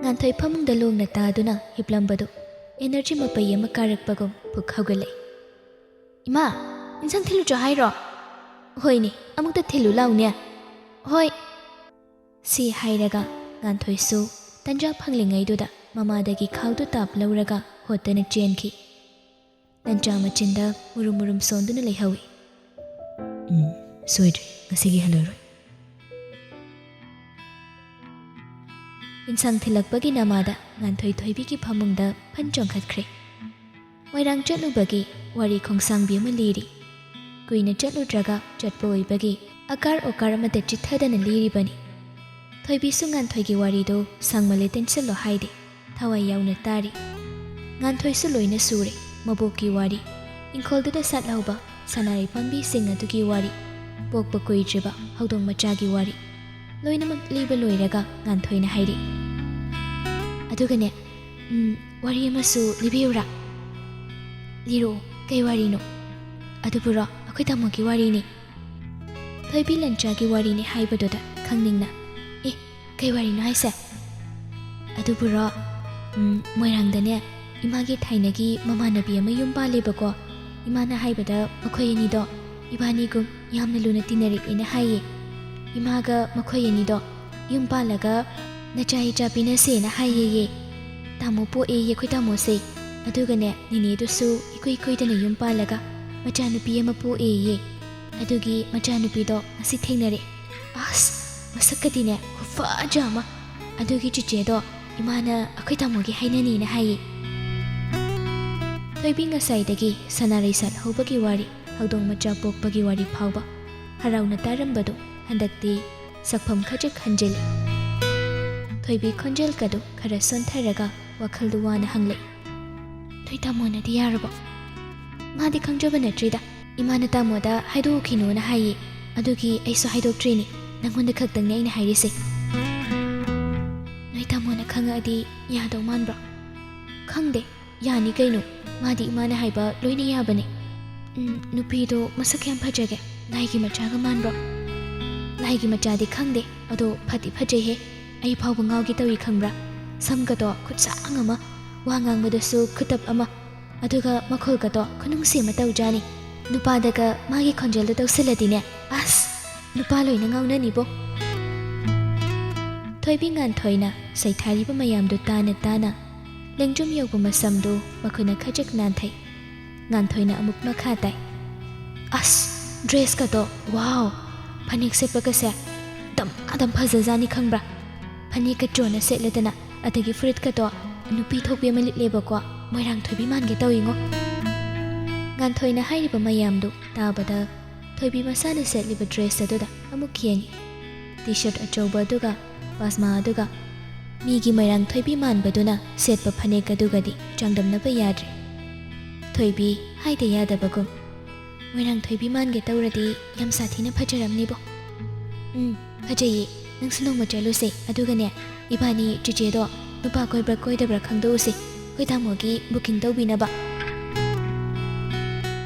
ꯉꯥꯟꯊꯣꯏ ꯐꯃꯨꯡꯗ ꯂꯣꯡꯅ ꯇꯥꯗꯨꯅ ꯍꯤꯞꯂꯝꯕꯗꯨ energy ꯃꯄꯩ ꯑꯃ ꯀꯥꯔꯛꯄꯒꯨꯝ ꯄꯨꯛ ꯍꯧꯒꯠꯂꯛꯏ꯫ "ꯏꯃꯥ, ꯏꯟꯁꯥꯡ ꯊꯤꯜꯂꯨꯆꯣ ꯍꯥꯏꯔꯣ?" "ꯍꯣꯏꯅꯦ, ꯑꯃꯨꯛꯇ ꯊꯤꯜꯂꯨ ꯂꯥꯎꯅꯦ꯫" "ꯍꯣꯏ꯫" ꯁꯤ ꯍꯥꯏꯔꯒ ꯉꯥꯟꯊꯣꯏꯁꯨ ꯇꯟꯖꯥ ꯐꯪꯂꯤꯉꯩꯗꯨꯗ ꯃꯃꯥꯗꯒꯤ ꯈꯥꯎꯗꯨ ꯇꯥꯞ ꯂꯧꯔꯒ ꯍꯣꯠꯇꯅ ꯆꯦꯟꯈꯤ꯫ ꯂꯟꯆꯥ ꯃꯆꯤꯟꯗ ꯃꯨꯔꯨꯝ ꯃꯨꯔꯨꯝ ꯁꯣꯟꯗꯨꯅ ꯂꯩꯍꯧꯏ꯫ "ꯎꯝ, ꯁꯣꯏꯗ꯭ꯔꯦ, ꯉꯁꯤꯒꯤ ꯍꯜꯂꯔꯣꯏ꯫" ꯏꯟꯁꯥꯡ ꯊꯤꯜꯂꯛꯄꯒꯤ ꯅꯃꯥꯗ ꯉꯥꯟꯊꯣꯏ ꯊꯣꯏꯕꯤꯒꯤ ꯐꯃꯨꯡꯗ ꯐꯟ ꯆꯣꯡꯈꯠꯈ꯭ꯔꯦ꯫ ꯃꯣꯏꯔꯥꯡ ꯆꯠꯂꯨꯕꯒꯤ ꯋꯥꯔꯤ ꯈꯣꯡꯁꯥꯡꯕꯤ ꯑꯃ ꯂꯤꯔꯤ꯫ ꯀꯨꯏꯅ ꯆꯠꯂꯨꯗ꯭ꯔꯒ ꯆꯠꯄ ꯑꯣꯏꯕꯒꯤ ꯑꯀꯥꯔ ꯑꯣꯀꯥꯔ ꯑꯃꯠꯇ ꯆꯤꯠꯊꯗꯅ ꯂꯤꯔꯤꯕꯅꯤ꯫ ꯊꯣꯏꯕꯤꯁꯨ ꯉꯥꯟꯊꯣꯏꯒꯤ ꯋꯥꯔꯤꯗꯨ ꯁꯥꯡꯃꯜꯂꯦ ꯇꯦꯟꯁꯤꯜꯂꯣ ꯍꯥꯏꯗꯦ꯫ ꯊꯋꯥꯏ ꯌꯥꯎꯅ ꯇꯥꯔꯤ꯫ ꯉꯥꯟꯊꯣꯏꯁꯨ ꯂꯣꯏꯅ ꯁꯨꯔꯦ꯫ ꯃꯕꯣꯛꯀꯤ ꯋꯥꯔꯤ, ꯏꯪꯈꯣꯜꯗꯨꯗ ꯁꯥꯠꯍꯧꯕ ꯁꯅꯥꯔꯩ ꯄꯥꯝꯕꯤꯁꯤꯡ ꯑꯗꯨꯒꯤ ꯋꯥꯔꯤ, ꯄꯣꯛꯄ ꯀꯨꯏꯗ꯭ꯔꯤꯕ ꯍꯧꯗꯣꯡ ꯃꯆꯥꯒꯤ ꯋꯥꯔꯤ, ꯂꯣꯏꯅꯃꯛ ꯂꯤꯕ ꯂꯣꯏꯔꯒ ꯉꯥꯟꯊꯣꯏꯅ ꯍꯥꯏꯔꯛꯏ, "ꯑꯗꯨꯒꯅꯦ, ꯎꯝ, ꯋꯥꯔꯤ ꯑꯃꯁꯨ ꯂꯤꯕꯤꯌꯨꯔꯥ?" "ꯂꯤꯔꯛꯑꯣ, ꯀꯩ ꯋꯥꯔꯤꯅꯣ?" "ꯑꯗꯨꯕꯨꯔꯣ, ꯑꯩꯈꯣꯏ ꯇꯥꯃꯣꯒꯤ ꯋꯥꯔꯤꯅꯤ꯫" ꯊꯣꯏꯕꯤ ꯂꯟꯆꯥꯒꯤ ꯋꯥꯔꯤꯅꯤ ꯍꯥꯏꯕꯗꯨꯗ ꯈꯪꯅꯤꯡꯅ, "ꯑꯦ, ꯀꯩ ꯋꯥꯔꯤꯅꯣ ꯍꯥꯏꯁꯦ?" "ꯑꯗꯨꯕꯨꯔꯣ, ꯎꯝ, ꯃꯣꯏꯔꯥꯡꯗꯅꯦ, ꯏꯃꯥꯒꯤ ꯊꯥꯏꯅꯒꯤ ꯃꯃꯥꯟꯅꯕꯤ ꯑꯃ ꯌꯨꯝ ꯄꯥꯜꯂꯦꯕꯀꯣ꯫ ꯏꯃꯥꯅ ꯍꯥꯏꯕꯗ ꯃꯈꯣꯏ ꯑꯅꯤꯗꯣ ꯏꯕꯥꯅꯤꯒꯨꯝ ꯌꯥꯝꯅ ꯂꯨꯅ ꯇꯤꯟꯅꯔꯛꯑꯦꯅ ꯍꯥꯏꯌꯦ꯫ ꯏꯃꯥꯒ ꯃꯈꯣꯏ ꯑꯅꯤꯗꯣ ꯌꯨꯝ ꯄꯥꯜꯂꯒ ꯅꯆꯥ ꯏꯆꯥ ꯄꯤꯅꯁꯦꯅ ꯍꯥꯏꯌꯦꯌꯦ꯫ ꯇꯥꯃꯣ ꯄꯣꯛꯑꯦꯌꯦ ꯑꯩꯈꯣꯏ ꯇꯥꯃꯣꯁꯦ꯫ ꯑꯗꯨꯒꯅꯦ, ꯅꯦꯅꯦꯗꯨꯁꯨ ꯏꯀꯨꯏ ꯀꯨꯏꯗꯅ ꯌꯨꯝ ꯄꯥꯜꯂꯒ ꯃꯆꯥꯅꯨꯄꯤ ꯑꯃ ꯄꯣꯛꯑꯦꯌꯦ꯫ ꯑꯗꯨꯒꯤ ꯃꯆꯥꯅꯨꯄꯤꯗꯣ ꯉꯁꯤ ꯊꯦꯡꯅꯔꯦ꯫ ꯑꯁ, ꯃꯁꯛꯀꯗꯤꯅꯦ, ꯈꯨꯐꯖ ꯑꯃ꯫ ꯑꯗꯨꯒꯤ ꯆꯤꯆꯦꯗꯣ ꯏꯃꯥꯅ ꯑꯩꯈꯣꯏ ꯇꯥꯃꯣꯒꯤ ꯍꯥꯏꯅꯅꯤꯅ ꯍꯥꯏꯌꯦ꯫" ꯊꯣꯏꯕꯤ ꯉꯁꯥꯏꯗꯒꯤ ꯁꯅꯥꯔꯩ ꯁꯥꯠꯍꯧꯕꯒꯤ ꯋꯥꯔꯤ, ꯍꯧꯗꯣꯡ ꯃꯆꯥ ꯄꯣꯛꯄꯒꯤ ꯋꯥꯔꯤ ꯐꯥꯎꯕ ꯍꯔꯥꯎꯅ ꯇꯥꯔꯝꯕꯗꯨ ꯍꯟꯗꯛꯇꯤ ꯁꯛꯐꯝ ꯈꯖꯤꯛ ꯍꯟꯖꯤꯜꯂꯤ꯫ ꯊꯣꯏꯕꯤ ꯈꯣꯟꯖꯦꯜꯒꯗꯨ ꯈꯔ ꯁꯣꯟꯊꯔꯒ ꯋꯥꯈꯜꯗꯨ ꯋꯥꯅ ꯍꯪꯂꯛꯏ, "ꯅꯣꯏ ꯇꯥꯃꯣꯅꯗꯤ ꯌꯥꯔꯕꯣ?" "ꯃꯥꯗꯤ ꯈꯪꯖꯕ ꯅꯠꯇ꯭ꯔꯤꯗ꯫ ꯏꯃꯥꯅ ꯇꯥꯃꯣꯗ ꯍꯥꯏꯗꯣꯛꯎꯈꯤꯅꯣꯅ ꯍꯥꯏꯌꯦ꯫ ꯑꯗꯨꯒꯤ ꯑꯩꯁꯨ ꯍꯥꯏꯗꯣꯛꯇ꯭ꯔꯤꯅꯤ꯫ ꯅꯪꯉꯣꯟꯗ ꯈꯛꯇꯪꯅꯦ ꯑꯩꯅ ꯍꯥꯏꯔꯤꯁꯦ꯫" "ꯅꯣꯏ ꯇꯥꯃꯣꯅ ꯈꯪꯉꯛꯑꯗꯤ ꯌꯥꯗꯧ ꯃꯥꯟꯕ꯭ꯔꯣ?" "ꯈꯪꯗꯦ꯫ ꯌꯥꯅꯤ ꯀꯩꯅꯣ꯫ ꯃꯥꯗꯤ ꯏꯃꯥꯅ ꯍꯥꯏꯕ ꯂꯣꯏꯅ ꯌꯥꯕꯅꯦ꯫" "ꯎꯝ, ꯅꯨꯄꯤꯗꯣ ꯃꯁꯛ ꯀꯌꯥꯝ ꯐꯖꯒꯦ? ꯂꯥꯏꯒꯤ ꯃꯆꯥꯒ ꯃꯥꯟꯕ꯭ꯔꯣ?" "ꯂꯥꯏꯒꯤ ꯃꯆꯥꯗꯤ ꯈꯪꯗꯦ, ꯑꯗꯣ ꯐꯗꯤ ꯐꯖꯩꯍꯦ꯫ ꯑꯩ ꯐꯥꯎꯕ ꯉꯥꯎꯒꯦ ꯇꯧꯏ ꯈꯪꯕ꯭ꯔꯥ? ꯁꯝꯒꯗꯣ ꯈꯨꯠꯁꯥꯡ ꯑꯃ, ꯋꯥ ꯉꯥꯡꯕꯗꯁꯨ ꯈꯨꯇꯞ ꯑꯃ, ꯑꯗꯨꯒ ꯃꯈꯣꯜꯒꯗꯣ ꯈꯨꯅꯨꯡꯁꯤ ꯑꯃ ꯇꯧꯖꯥꯅꯤ꯫ ꯅꯨꯄꯥꯗꯒ ꯃꯥꯒꯤ ꯈꯣꯟꯖꯦꯜꯗꯣ ꯇꯧꯁꯤꯜꯂꯗꯤꯅꯦ, ꯑꯁ, ꯅꯨꯄꯥ ꯂꯣꯏꯅ ꯉꯥꯎꯅꯅꯤꯕꯣ꯫" ꯊꯣꯏꯕꯤ ꯉꯥꯟꯊꯣꯏꯅ ꯁꯩꯊꯥꯔꯤꯕ ꯃꯌꯥꯝꯗꯨ ꯇꯥꯅ ꯇꯥꯅ ꯂꯦꯡꯖꯨꯝ ꯌꯧꯕ ꯃꯁꯝꯗꯨ ꯃꯈꯨꯠꯅ ꯈꯖꯤꯛ ꯅꯥꯟꯊꯩ꯫ ꯉꯥꯟꯊꯣꯏꯅ ꯑꯃꯨꯛ ꯃꯈꯥ ꯇꯥꯏ, "ꯑꯁ, ꯗ꯭ꯔꯦꯁꯀꯗꯣ, ꯋꯥꯎ! ꯐꯅꯦꯛ ꯁꯦꯠꯄꯒꯁꯦ ꯗꯝ ꯑꯗꯝ ꯐꯖꯖꯥꯅꯤ ꯈꯪꯕ꯭ꯔꯥ? ꯑꯅꯦꯛꯀ ꯆꯣꯟꯅ ꯁꯦꯠꯂꯗꯅ, ꯑꯗꯒꯤ ꯐꯨꯔꯤꯠꯀꯗꯣ ꯅꯨꯄꯤ ꯊꯣꯛꯄꯤ ꯑꯃ ꯂꯤꯠꯂꯦꯕꯀꯣ, ꯃꯣꯏꯔꯥꯡ ꯊꯣꯏꯕꯤ ꯃꯥꯟꯒꯦ ꯇꯧꯏꯉꯣ꯫ ꯉꯥꯟꯊꯣꯏꯅ ꯍꯥꯏꯔꯤꯕ ꯃꯌꯥꯝꯗꯨ ꯇꯥꯕꯗ ꯊꯣꯏꯕꯤ ꯃꯁꯥꯅ ꯁꯦꯠꯂꯤꯕ ꯗ꯭ꯔꯦꯁ ꯑꯗꯨꯗ ꯑꯃꯨꯛ ꯌꯦꯡꯉꯤ꯫ ꯇꯤ ꯁꯔꯠ ꯑꯆꯧꯕ ꯑꯗꯨꯒ ꯄꯥꯁꯃꯥ ꯑꯗꯨꯒ ꯃꯤꯒꯤ ꯃꯣꯏꯔꯥꯡ ꯊꯣꯏꯕꯤ ꯃꯥꯟꯕꯗꯨꯅ ꯁꯦꯠꯄ ꯐꯅꯦꯛ ꯑꯗꯨꯒꯗꯤ ꯆꯥꯡꯗꯝꯅꯕ ꯌꯥꯗ꯭ꯔꯦ꯫ ꯊꯣꯏꯕꯤ ꯍꯥꯏꯗ ꯌꯥꯗꯕꯒꯨꯝ, "ꯃꯣꯏꯔꯥꯡ ꯊꯣꯏꯕꯤ ꯃꯥꯟꯒꯦ ꯇꯧꯔꯗꯤ ꯌꯥꯝ ꯁꯥꯊꯤꯅ ꯐꯖꯔꯝꯅꯤꯕꯣ꯫" "ꯎꯝ, ꯐꯖꯩꯌꯦ꯫ ꯅꯪꯁꯨ ꯅꯣꯡꯃ ꯆꯠꯂꯨꯁꯦ꯫ ꯑꯗꯨꯒꯅꯦ, ꯏꯕꯥꯅꯤ ꯆꯤꯆꯦꯗꯣ ꯅꯨꯄꯥ ꯀꯣꯏꯕ꯭ꯔꯥ ꯀꯣꯏꯗꯕ꯭ꯔꯥ ꯈꯪꯗꯣꯛꯎꯁꯦ꯫ ꯑꯩꯈꯣꯏ ꯇꯥꯃꯣꯒꯤ ꯕꯨꯀꯤꯡ ꯇꯧꯕꯤꯅꯕ꯫"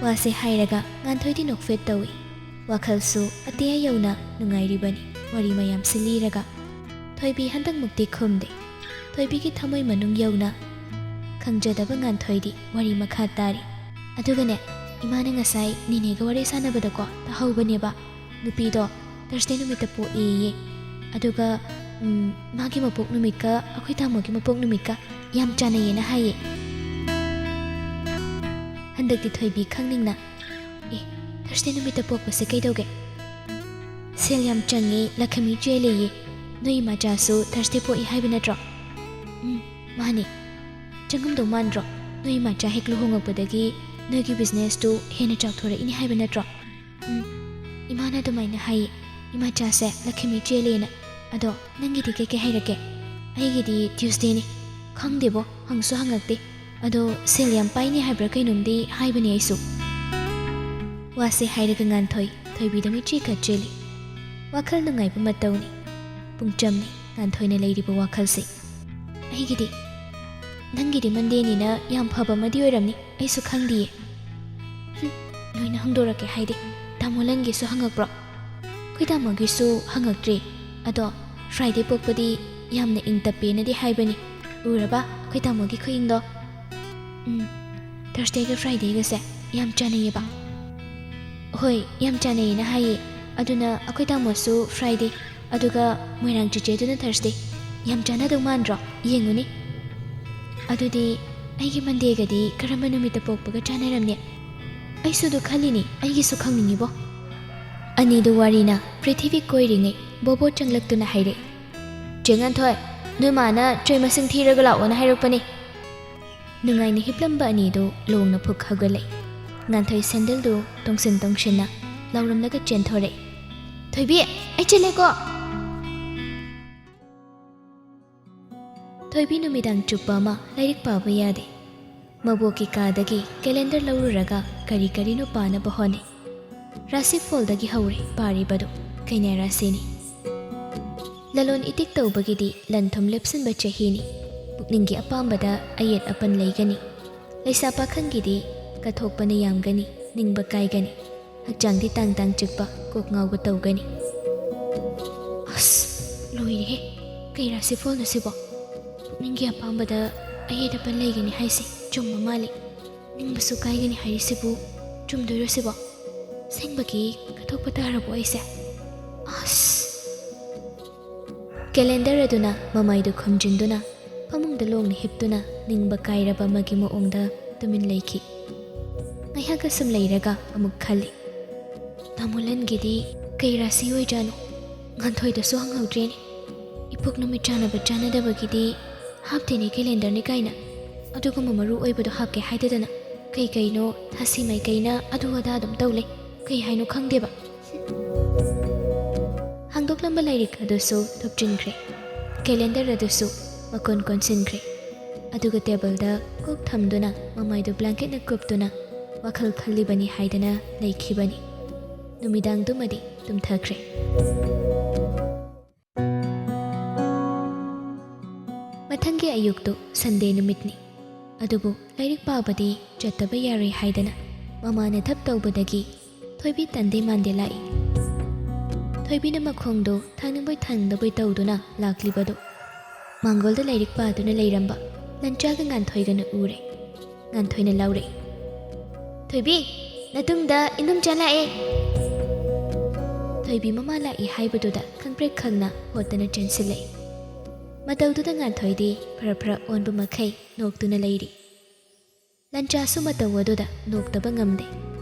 ꯋꯥꯁꯦ ꯍꯥꯏꯔꯒ ꯉꯥꯟꯊꯣꯏꯗꯤ ꯅꯣꯛꯐꯦꯠ ꯇꯧꯏ꯫ ꯋꯥꯈꯜꯁꯨ ꯑꯇꯤꯌꯥ ꯌꯧꯅ ꯅꯨꯡꯉꯥꯏꯔꯤꯕꯅꯤ꯫ ꯋꯥꯔꯤ ꯃꯌꯥꯝꯁꯤ ꯂꯤꯔꯒ ꯊꯣꯏꯕꯤ ꯍꯟꯗꯛꯃꯨꯛꯇꯤ ꯈꯨꯝꯗꯦ꯫ ꯊꯣꯏꯕꯤꯒꯤ ꯊꯃꯣꯏ ꯃꯅꯨꯡ ꯌꯧꯅ ꯈꯪꯖꯗꯕ ꯉꯥꯟꯊꯣꯏꯗꯤ ꯋꯥꯔꯤ ꯃꯈꯥ ꯇꯥꯔꯤ꯫ ꯑꯗꯨꯒꯅꯦ, ꯏꯃꯥꯅ ꯉꯁꯥꯏ ꯅꯦꯅꯦꯒ ꯋꯥꯔꯤ ꯁꯥꯟꯅꯕꯗꯀꯣ ꯇꯥꯍꯧꯕꯅꯦꯕ, ꯅꯨꯄꯤꯗꯣ ꯊꯔꯁꯗꯦ ꯅꯨꯃꯤꯠꯇ ꯄꯣꯛꯑꯦꯌꯦ꯫ ꯑꯗꯨꯒ, ꯎꯝ, ꯃꯥꯒꯤ ꯃꯄꯣꯛ ꯅꯨꯃꯤꯠꯀ ꯑꯩꯈꯣꯏ ꯇꯥꯃꯣꯒꯤ ꯃꯄꯣꯛ ꯅꯨꯃꯤꯠꯀ ꯌꯥꯝ ꯆꯥꯟꯅꯩꯌꯦꯅ ꯍꯥꯏꯌꯦ꯫ ꯍꯟꯗꯛꯇꯤ ꯊꯣꯏꯕꯤ ꯈꯪꯅꯤꯡꯅ, "ꯑꯦ, ꯊꯔꯁꯗꯦ ꯅꯨꯃꯤꯠꯇ ꯄꯣꯛꯄꯁꯦ ꯀꯩꯗꯧꯒꯦ?" "ꯁꯦꯜ ꯌꯥꯝ ꯆꯪꯉꯤ, ꯂꯈꯃꯤ ꯆꯦꯜꯂꯦꯌꯦ꯫ ꯅꯣꯏ ꯏꯃꯥꯆꯥꯁꯨ ꯊꯔꯁꯗꯦ ꯄꯣꯛꯏ ꯍꯥꯏꯕ ꯅꯠꯇ꯭ꯔꯣ?" "ꯎꯝ, ꯃꯥꯅꯦ꯫ ꯆꯪꯉꯝꯗꯧ ꯃꯥꯟꯗ꯭ꯔꯣ? ꯅꯣꯏ ꯏꯃꯥꯆꯥ ꯍꯦꯛ ꯂꯨꯍꯣꯡꯉꯛꯄꯗꯒꯤ ꯅꯣꯏꯒꯤ ꯕꯤꯖꯤꯅꯦꯁꯇꯨ ꯍꯦꯟꯅ ꯆꯥꯎꯊꯣꯔꯛꯏꯅꯦ ꯍꯥꯏꯕ ꯅꯠꯇ꯭ꯔꯣ?" "ꯎꯝ, ꯏꯃꯥꯅ ꯑꯗꯨꯃꯥꯏꯅ ꯍꯥꯏꯌꯦ, ꯏꯃꯥꯆꯥꯁꯦ ꯂꯈꯃꯤ ꯆꯦꯜꯂꯦꯅ꯫ ꯑꯗꯣ ꯅꯪꯒꯤꯗꯤ ꯀꯩꯀꯩ ꯍꯥꯏꯔꯛꯀꯦ?" "ꯑꯩꯒꯤꯗꯤ ꯇ꯭ꯌꯨꯁꯗꯦꯅꯤ꯫ ꯈꯪꯗꯦꯕꯣ, ꯍꯪꯁꯨ ꯍꯪꯉꯛꯇꯦ꯫ ꯑꯗꯣ ꯁꯦꯜ ꯌꯥꯝ ꯄꯥꯏꯅꯤ ꯍꯥꯏꯕ꯭ꯔꯥ ꯀꯩꯅꯣꯝꯗꯤ ꯍꯥꯏꯕꯅꯦ ꯑꯩꯁꯨ꯫" ꯋꯥꯁꯦ ꯍꯥꯏꯔꯒ ꯉꯥꯟꯊꯣꯏ ꯊꯣꯏꯕꯤꯗ ꯃꯤꯠꯆꯤ ꯈꯠꯆꯤꯜꯂꯤ꯫ ꯋꯥꯈꯜ ꯅꯨꯡꯉꯥꯏꯕ ꯃꯇꯧꯅꯤ꯫ ꯄꯨꯡꯆꯝꯅꯤ ꯉꯥꯟꯊꯣꯏꯅ ꯂꯩꯔꯤꯕ ꯋꯥꯈꯜꯁꯦ꯫ "ꯑꯩꯒꯤꯗꯤ, ꯅꯪꯒꯤꯗꯤ ꯃꯟꯗꯦꯅꯤꯅ ꯌꯥꯝ ꯐꯕ ꯑꯃꯗꯤ ꯑꯣꯏꯔꯝꯅꯤ, ꯑꯩꯁꯨ ꯈꯪꯗꯤꯌꯦ꯫" "ꯍꯨꯝ, ꯂꯣꯏꯅ ꯍꯪꯗꯣꯔꯛꯀꯦ ꯍꯥꯏꯗꯦ꯫ ꯇꯥꯃꯣ ꯂꯟꯒꯤꯁꯨ ꯍꯪꯉꯛꯄ꯭ꯔꯣ?" "ꯑꯩꯈꯣꯏ ꯇꯥꯃꯣꯒꯤꯁꯨ ꯍꯪꯉꯛꯇ꯭ꯔꯤ꯫ ꯑꯗꯣ ꯐ꯭ꯔꯥꯏꯗꯦ ꯄꯣꯛꯄꯗꯤ ꯌꯥꯝꯅ ꯏꯪ ꯇꯞꯄꯦꯅꯗꯤ ꯍꯥꯏꯕꯅꯤ꯫ ꯎꯔꯕ ꯑꯩꯈꯣꯏ ꯇꯥꯃꯣꯒꯤ ꯈꯨꯏꯪꯗꯣ?" "ꯎꯝ, ꯊꯔꯁꯗꯦꯒ ꯐ꯭ꯔꯥꯏꯗꯦꯒꯁꯦ ꯌꯥꯝ ꯆꯥꯟꯅꯩꯌꯦꯕ꯫" "ꯍꯣꯏ, ꯌꯥꯝ ꯆꯥꯟꯅꯩꯌꯦꯅ ꯍꯥꯏꯌꯦ꯫ ꯑꯗꯨꯅ ꯑꯩꯈꯣꯏ ꯇꯥꯃꯣꯁꯨ ꯐ꯭ꯔꯥꯏꯗꯦ, ꯑꯗꯨꯒ ꯃꯣꯏꯔꯥꯡ ꯆꯤꯆꯦꯗꯨꯅ ꯊꯔꯁꯗꯦ꯫ ꯌꯥꯝ ꯆꯥꯟꯅꯗꯧ ꯃꯥꯟꯗ꯭ꯔꯣ? ꯌꯦꯡꯉꯨꯅꯦ꯫" "ꯑꯗꯨꯗꯤ ꯑꯩꯒꯤ ꯃꯟꯗꯦꯒꯗꯤ ꯀꯔꯝꯕ ꯅꯨꯃꯤꯠꯇ ꯄꯣꯛꯄꯒ ꯆꯥꯟꯅꯔꯝꯅꯤ? ꯑꯩꯁꯨ ꯑꯗꯨ ꯈꯜꯂꯤꯅꯤ, ꯑꯩꯒꯤꯁꯨ ꯈꯪꯅꯤꯡꯉꯤꯕꯣ꯫" ꯑꯅꯤꯗꯨ ꯋꯥꯔꯤꯅ ꯄ꯭ꯔꯤꯊꯤꯕꯤ ꯀꯣꯏꯔꯤꯉꯩ ꯕꯣꯕꯣ ꯆꯪꯂꯛꯇꯨꯅ ꯍꯥꯏꯔꯛꯏ꯫ "ꯆꯦ ꯉꯥꯟꯊꯣꯏ, ꯅꯣꯏ ꯃꯥꯅ ꯇ꯭ꯔꯦ ꯃꯁꯤꯡ ꯊꯤꯔꯒ ꯂꯥꯛꯑꯣꯅ ꯍꯥꯏꯔꯛꯄꯅꯤ꯫" ꯅꯨꯡꯉꯥꯏꯅ ꯍꯤꯞꯂꯝꯕ ꯑꯅꯤꯗꯨ ꯂꯣꯡꯅ ꯐꯨꯛ ꯍꯧꯒꯠꯂꯛꯏ꯫ ꯉꯥꯟꯊꯣꯏ ꯁꯦꯟꯗꯜꯗꯨ ꯇꯣꯡꯁꯤꯟ ꯇꯣꯡꯁꯤꯟꯅ ꯂꯥꯎꯔꯝꯂꯒ ꯆꯦꯟꯊꯣꯔꯛꯏ꯫ "ꯊꯣꯏꯕꯤ, ꯑꯩ ꯆꯦꯜꯂꯦꯀꯣ!" ꯊꯣꯏꯕꯤ ꯅꯨꯃꯤꯗꯥꯡ ꯆꯨꯞꯄ ꯑꯃ ꯂꯥꯏꯔꯤꯛ ꯄꯥꯕ ꯌꯥꯗꯦ꯫ ꯃꯕꯣꯛꯀꯤ ꯀꯥꯗꯒꯤ ꯀꯦꯂꯦꯟꯗꯔ ꯂꯧꯔꯨꯔꯒ ꯀꯔꯤ ꯀꯔꯤꯅꯣ ꯄꯥꯅꯕ ꯍꯣꯠꯅꯩ꯫ ꯔꯥꯁꯤ ꯐꯣꯜꯗꯒꯤ ꯍꯧꯔꯦ ꯄꯥꯔꯤꯕꯗꯨ꯫ ꯀꯩꯅꯥ ꯔꯥꯁꯤꯅꯤ꯫ ꯂꯂꯣꯟ ꯏꯇꯤꯛ ꯇꯧꯕꯒꯤꯗꯤ ꯂꯟ ꯊꯨꯝ ꯂꯦꯞꯁꯤꯟꯕ ꯆꯍꯤꯅꯤ꯫ ꯄꯨꯛꯅꯤꯡꯒꯤ ꯑꯄꯥꯝꯕꯗ ꯑꯌꯦꯠ ꯑꯄꯟ ꯂꯩꯒꯅꯤ꯫ ꯂꯩꯁꯥ ꯄꯥꯈꯪꯒꯤꯗꯤ ꯀꯠꯊꯣꯛꯄꯅ ꯌꯥꯝꯒꯅꯤ, ꯅꯤꯡꯕ ꯀꯥꯏꯒꯅꯤ꯫ ꯍꯛꯆꯥꯡꯗꯤ ꯇꯥꯡ ꯇꯥꯡ ꯆꯤꯛꯄ, ꯀꯣꯛ ꯉꯥꯎꯕ ꯇꯧꯒꯅꯤ꯫ ꯑꯁ, ꯂꯣꯏꯔꯦꯍꯦ꯫ ꯀꯩ ꯔꯥꯁꯤ ꯐꯣꯜꯅꯣ ꯁꯤꯕꯣ? ꯄꯨꯛꯅꯤꯡꯒꯤ ꯑꯄꯥꯝꯕꯗ ꯑꯌꯦꯠ ꯑꯄꯟ ꯂꯩꯒꯅꯤ ꯍꯥꯏꯁꯦ ꯆꯨꯝꯕ ꯃꯥꯜꯂꯦ꯫ ꯅꯤꯡꯕꯁꯨ ꯀꯥꯏꯒꯅꯤ ꯍꯥꯏꯔꯤꯁꯤꯕꯨ ꯆꯨꯝꯗꯣꯏꯔꯣ ꯁꯤꯕꯣ? ꯑꯁꯦꯡꯕꯒꯤ ꯀꯠꯊꯣꯛꯄ ꯇꯥꯔꯕꯣ ꯑꯩꯁꯦ? ꯑꯁ! ꯀꯦꯂꯦꯟꯗꯔ ꯑꯗꯨꯅ ꯃꯃꯥꯏꯗꯨ ꯈꯨꯝꯖꯤꯟꯗꯨꯅ ꯐꯃꯨꯡꯗ ꯂꯣꯡꯅ ꯍꯤꯞꯇꯨꯅ ꯅꯤꯡꯕ ꯀꯥꯏꯔꯕ ꯑꯃꯒꯤ ꯃꯑꯣꯡꯗ ꯇꯨꯃꯤꯟ ꯂꯩꯈꯤ꯫ ꯉꯥꯏꯍꯥꯛ ꯑꯁꯨꯝ ꯂꯩꯔꯒ ꯑꯃꯨꯛ ꯈꯜꯂꯤ, "ꯇꯥꯃꯣ ꯂꯟꯒꯤꯗꯤ ꯀꯩ ꯔꯥꯁꯤ ꯑꯣꯏꯖꯥꯠꯅꯣ? ꯉꯥꯟꯊꯣꯏꯗꯁꯨ ꯍꯪꯍꯧꯗ꯭ꯔꯦꯅꯦ꯫ ꯏꯄꯣꯛ ꯅꯨꯃꯤꯠ ꯆꯥꯟꯅꯕ ꯆꯥꯟꯅꯗꯕꯒꯤꯗꯤ ꯍꯥꯞꯇꯦꯅꯦ ꯀꯦꯂꯦꯟꯗꯔꯅꯤ ꯀꯥꯏꯅ꯫ ꯑꯗꯨꯒꯨꯝꯕ ꯃꯔꯨ ꯑꯣꯏꯕꯗꯣ ꯍꯥꯞꯀꯦ ꯍꯥꯏꯗꯗꯅ ꯀꯩ ꯀꯩꯅꯣ ꯊꯥꯁꯤ ꯃꯥꯏꯀꯩꯅ ꯑꯗꯨ ꯑꯗꯥ ꯑꯗꯨꯝ ꯇꯧ ꯂꯩ꯫ ꯀꯩ ꯍꯥꯏꯅꯣ ꯈꯪꯗꯦꯕ꯫" ꯍꯥꯡꯗꯣꯛꯂꯝꯕ ꯂꯥꯏꯔꯤꯛ ꯑꯗꯨꯁꯨ ꯊꯨꯞꯆꯤꯟꯈ꯭ꯔꯦ꯫ ꯀꯦꯂꯦꯟꯗꯔ ꯑꯗꯨꯁꯨ ꯃꯀꯣꯟ ꯀꯣꯟꯁꯤꯟꯈ꯭ꯔꯦ꯫ ꯑꯗꯨꯒ ꯇꯦꯕꯜꯗ ꯀꯣꯛ ꯊꯝꯗꯨꯅ ꯃꯃꯥꯏꯗꯨ ꯕ꯭ꯂꯥꯡꯀꯦꯠꯅ ꯀꯨꯞꯇꯨꯅ ꯋꯥꯈꯜ ꯈꯜꯂꯤꯕꯅꯤ ꯍꯥꯏꯗꯅ ꯂꯩꯈꯤꯕꯅꯤ꯫ ꯅꯨꯃꯤꯗꯥꯡꯗꯨꯃꯗꯤ ꯇꯨꯝꯊꯈ꯭ꯔꯦ꯫ ꯃꯊꯪꯒꯤ ꯑꯌꯨꯛꯇꯨ ꯁꯟꯗꯦ ꯅꯨꯃꯤꯠꯅꯤ꯫ ꯑꯗꯨꯕꯨ ꯂꯥꯏꯔꯤꯛ ꯄꯥꯕꯗꯤ ꯆꯠꯇꯕ ꯌꯥꯔꯣꯏ ꯍꯥꯏꯗꯅ ꯃꯃꯥꯅ ꯊꯞ ꯇꯧꯕꯗꯒꯤ ꯊꯣꯏꯕꯤ ꯇꯟꯗꯦ ꯃꯥꯟꯗꯦ ꯂꯥꯛꯏ꯫ ꯊꯣꯏꯕꯤꯅ ꯃꯈꯣꯡꯗꯣ ꯊꯥꯡꯅꯤꯡꯕꯣꯏ ꯊꯥꯡꯅꯤꯡꯗꯕꯣꯏ ꯇꯧꯗꯨꯅ ꯂꯥꯛꯂꯤꯕꯗꯨ ꯃꯥꯡꯒꯣꯜꯗ ꯂꯥꯏꯔꯤꯛ ꯄꯥꯗꯨꯅ ꯂꯩꯔꯝꯕ ꯂꯟꯆꯥꯒ ꯉꯥꯟꯊꯣꯏꯒꯅ ꯎꯔꯦ꯫ ꯉꯥꯟꯊꯣꯏꯅ ꯂꯥꯎꯔꯛꯏ, "ꯊꯣꯏꯕꯤ, ꯅꯇꯨꯡꯗ ꯏꯅꯨꯝꯆꯥ ꯂꯥꯛꯑꯦ!" ꯊꯣꯏꯕꯤ ꯃꯃꯥ ꯂꯥꯛꯏ ꯍꯥꯏꯕꯗꯨꯗ ꯈꯪꯄ꯭ꯔꯦꯛ ꯈꯪꯅ ꯍꯣꯠꯇꯅ ꯆꯦꯟꯁꯤꯜꯂꯛꯏ꯫ ꯃꯇꯧꯗꯨꯗ ꯉꯥꯟꯊꯣꯏꯗꯤ ꯐꯔ ꯐꯔ ꯑꯣꯟꯕ ꯃꯈꯩ ꯅꯣꯛꯇꯨꯅ ꯂꯩꯔꯤ꯫ ꯂꯟꯆꯥꯁꯨ ꯃꯇꯧ ꯑꯗꯨꯗ ꯅꯣꯛꯇꯕ ꯉꯝꯗꯦ꯫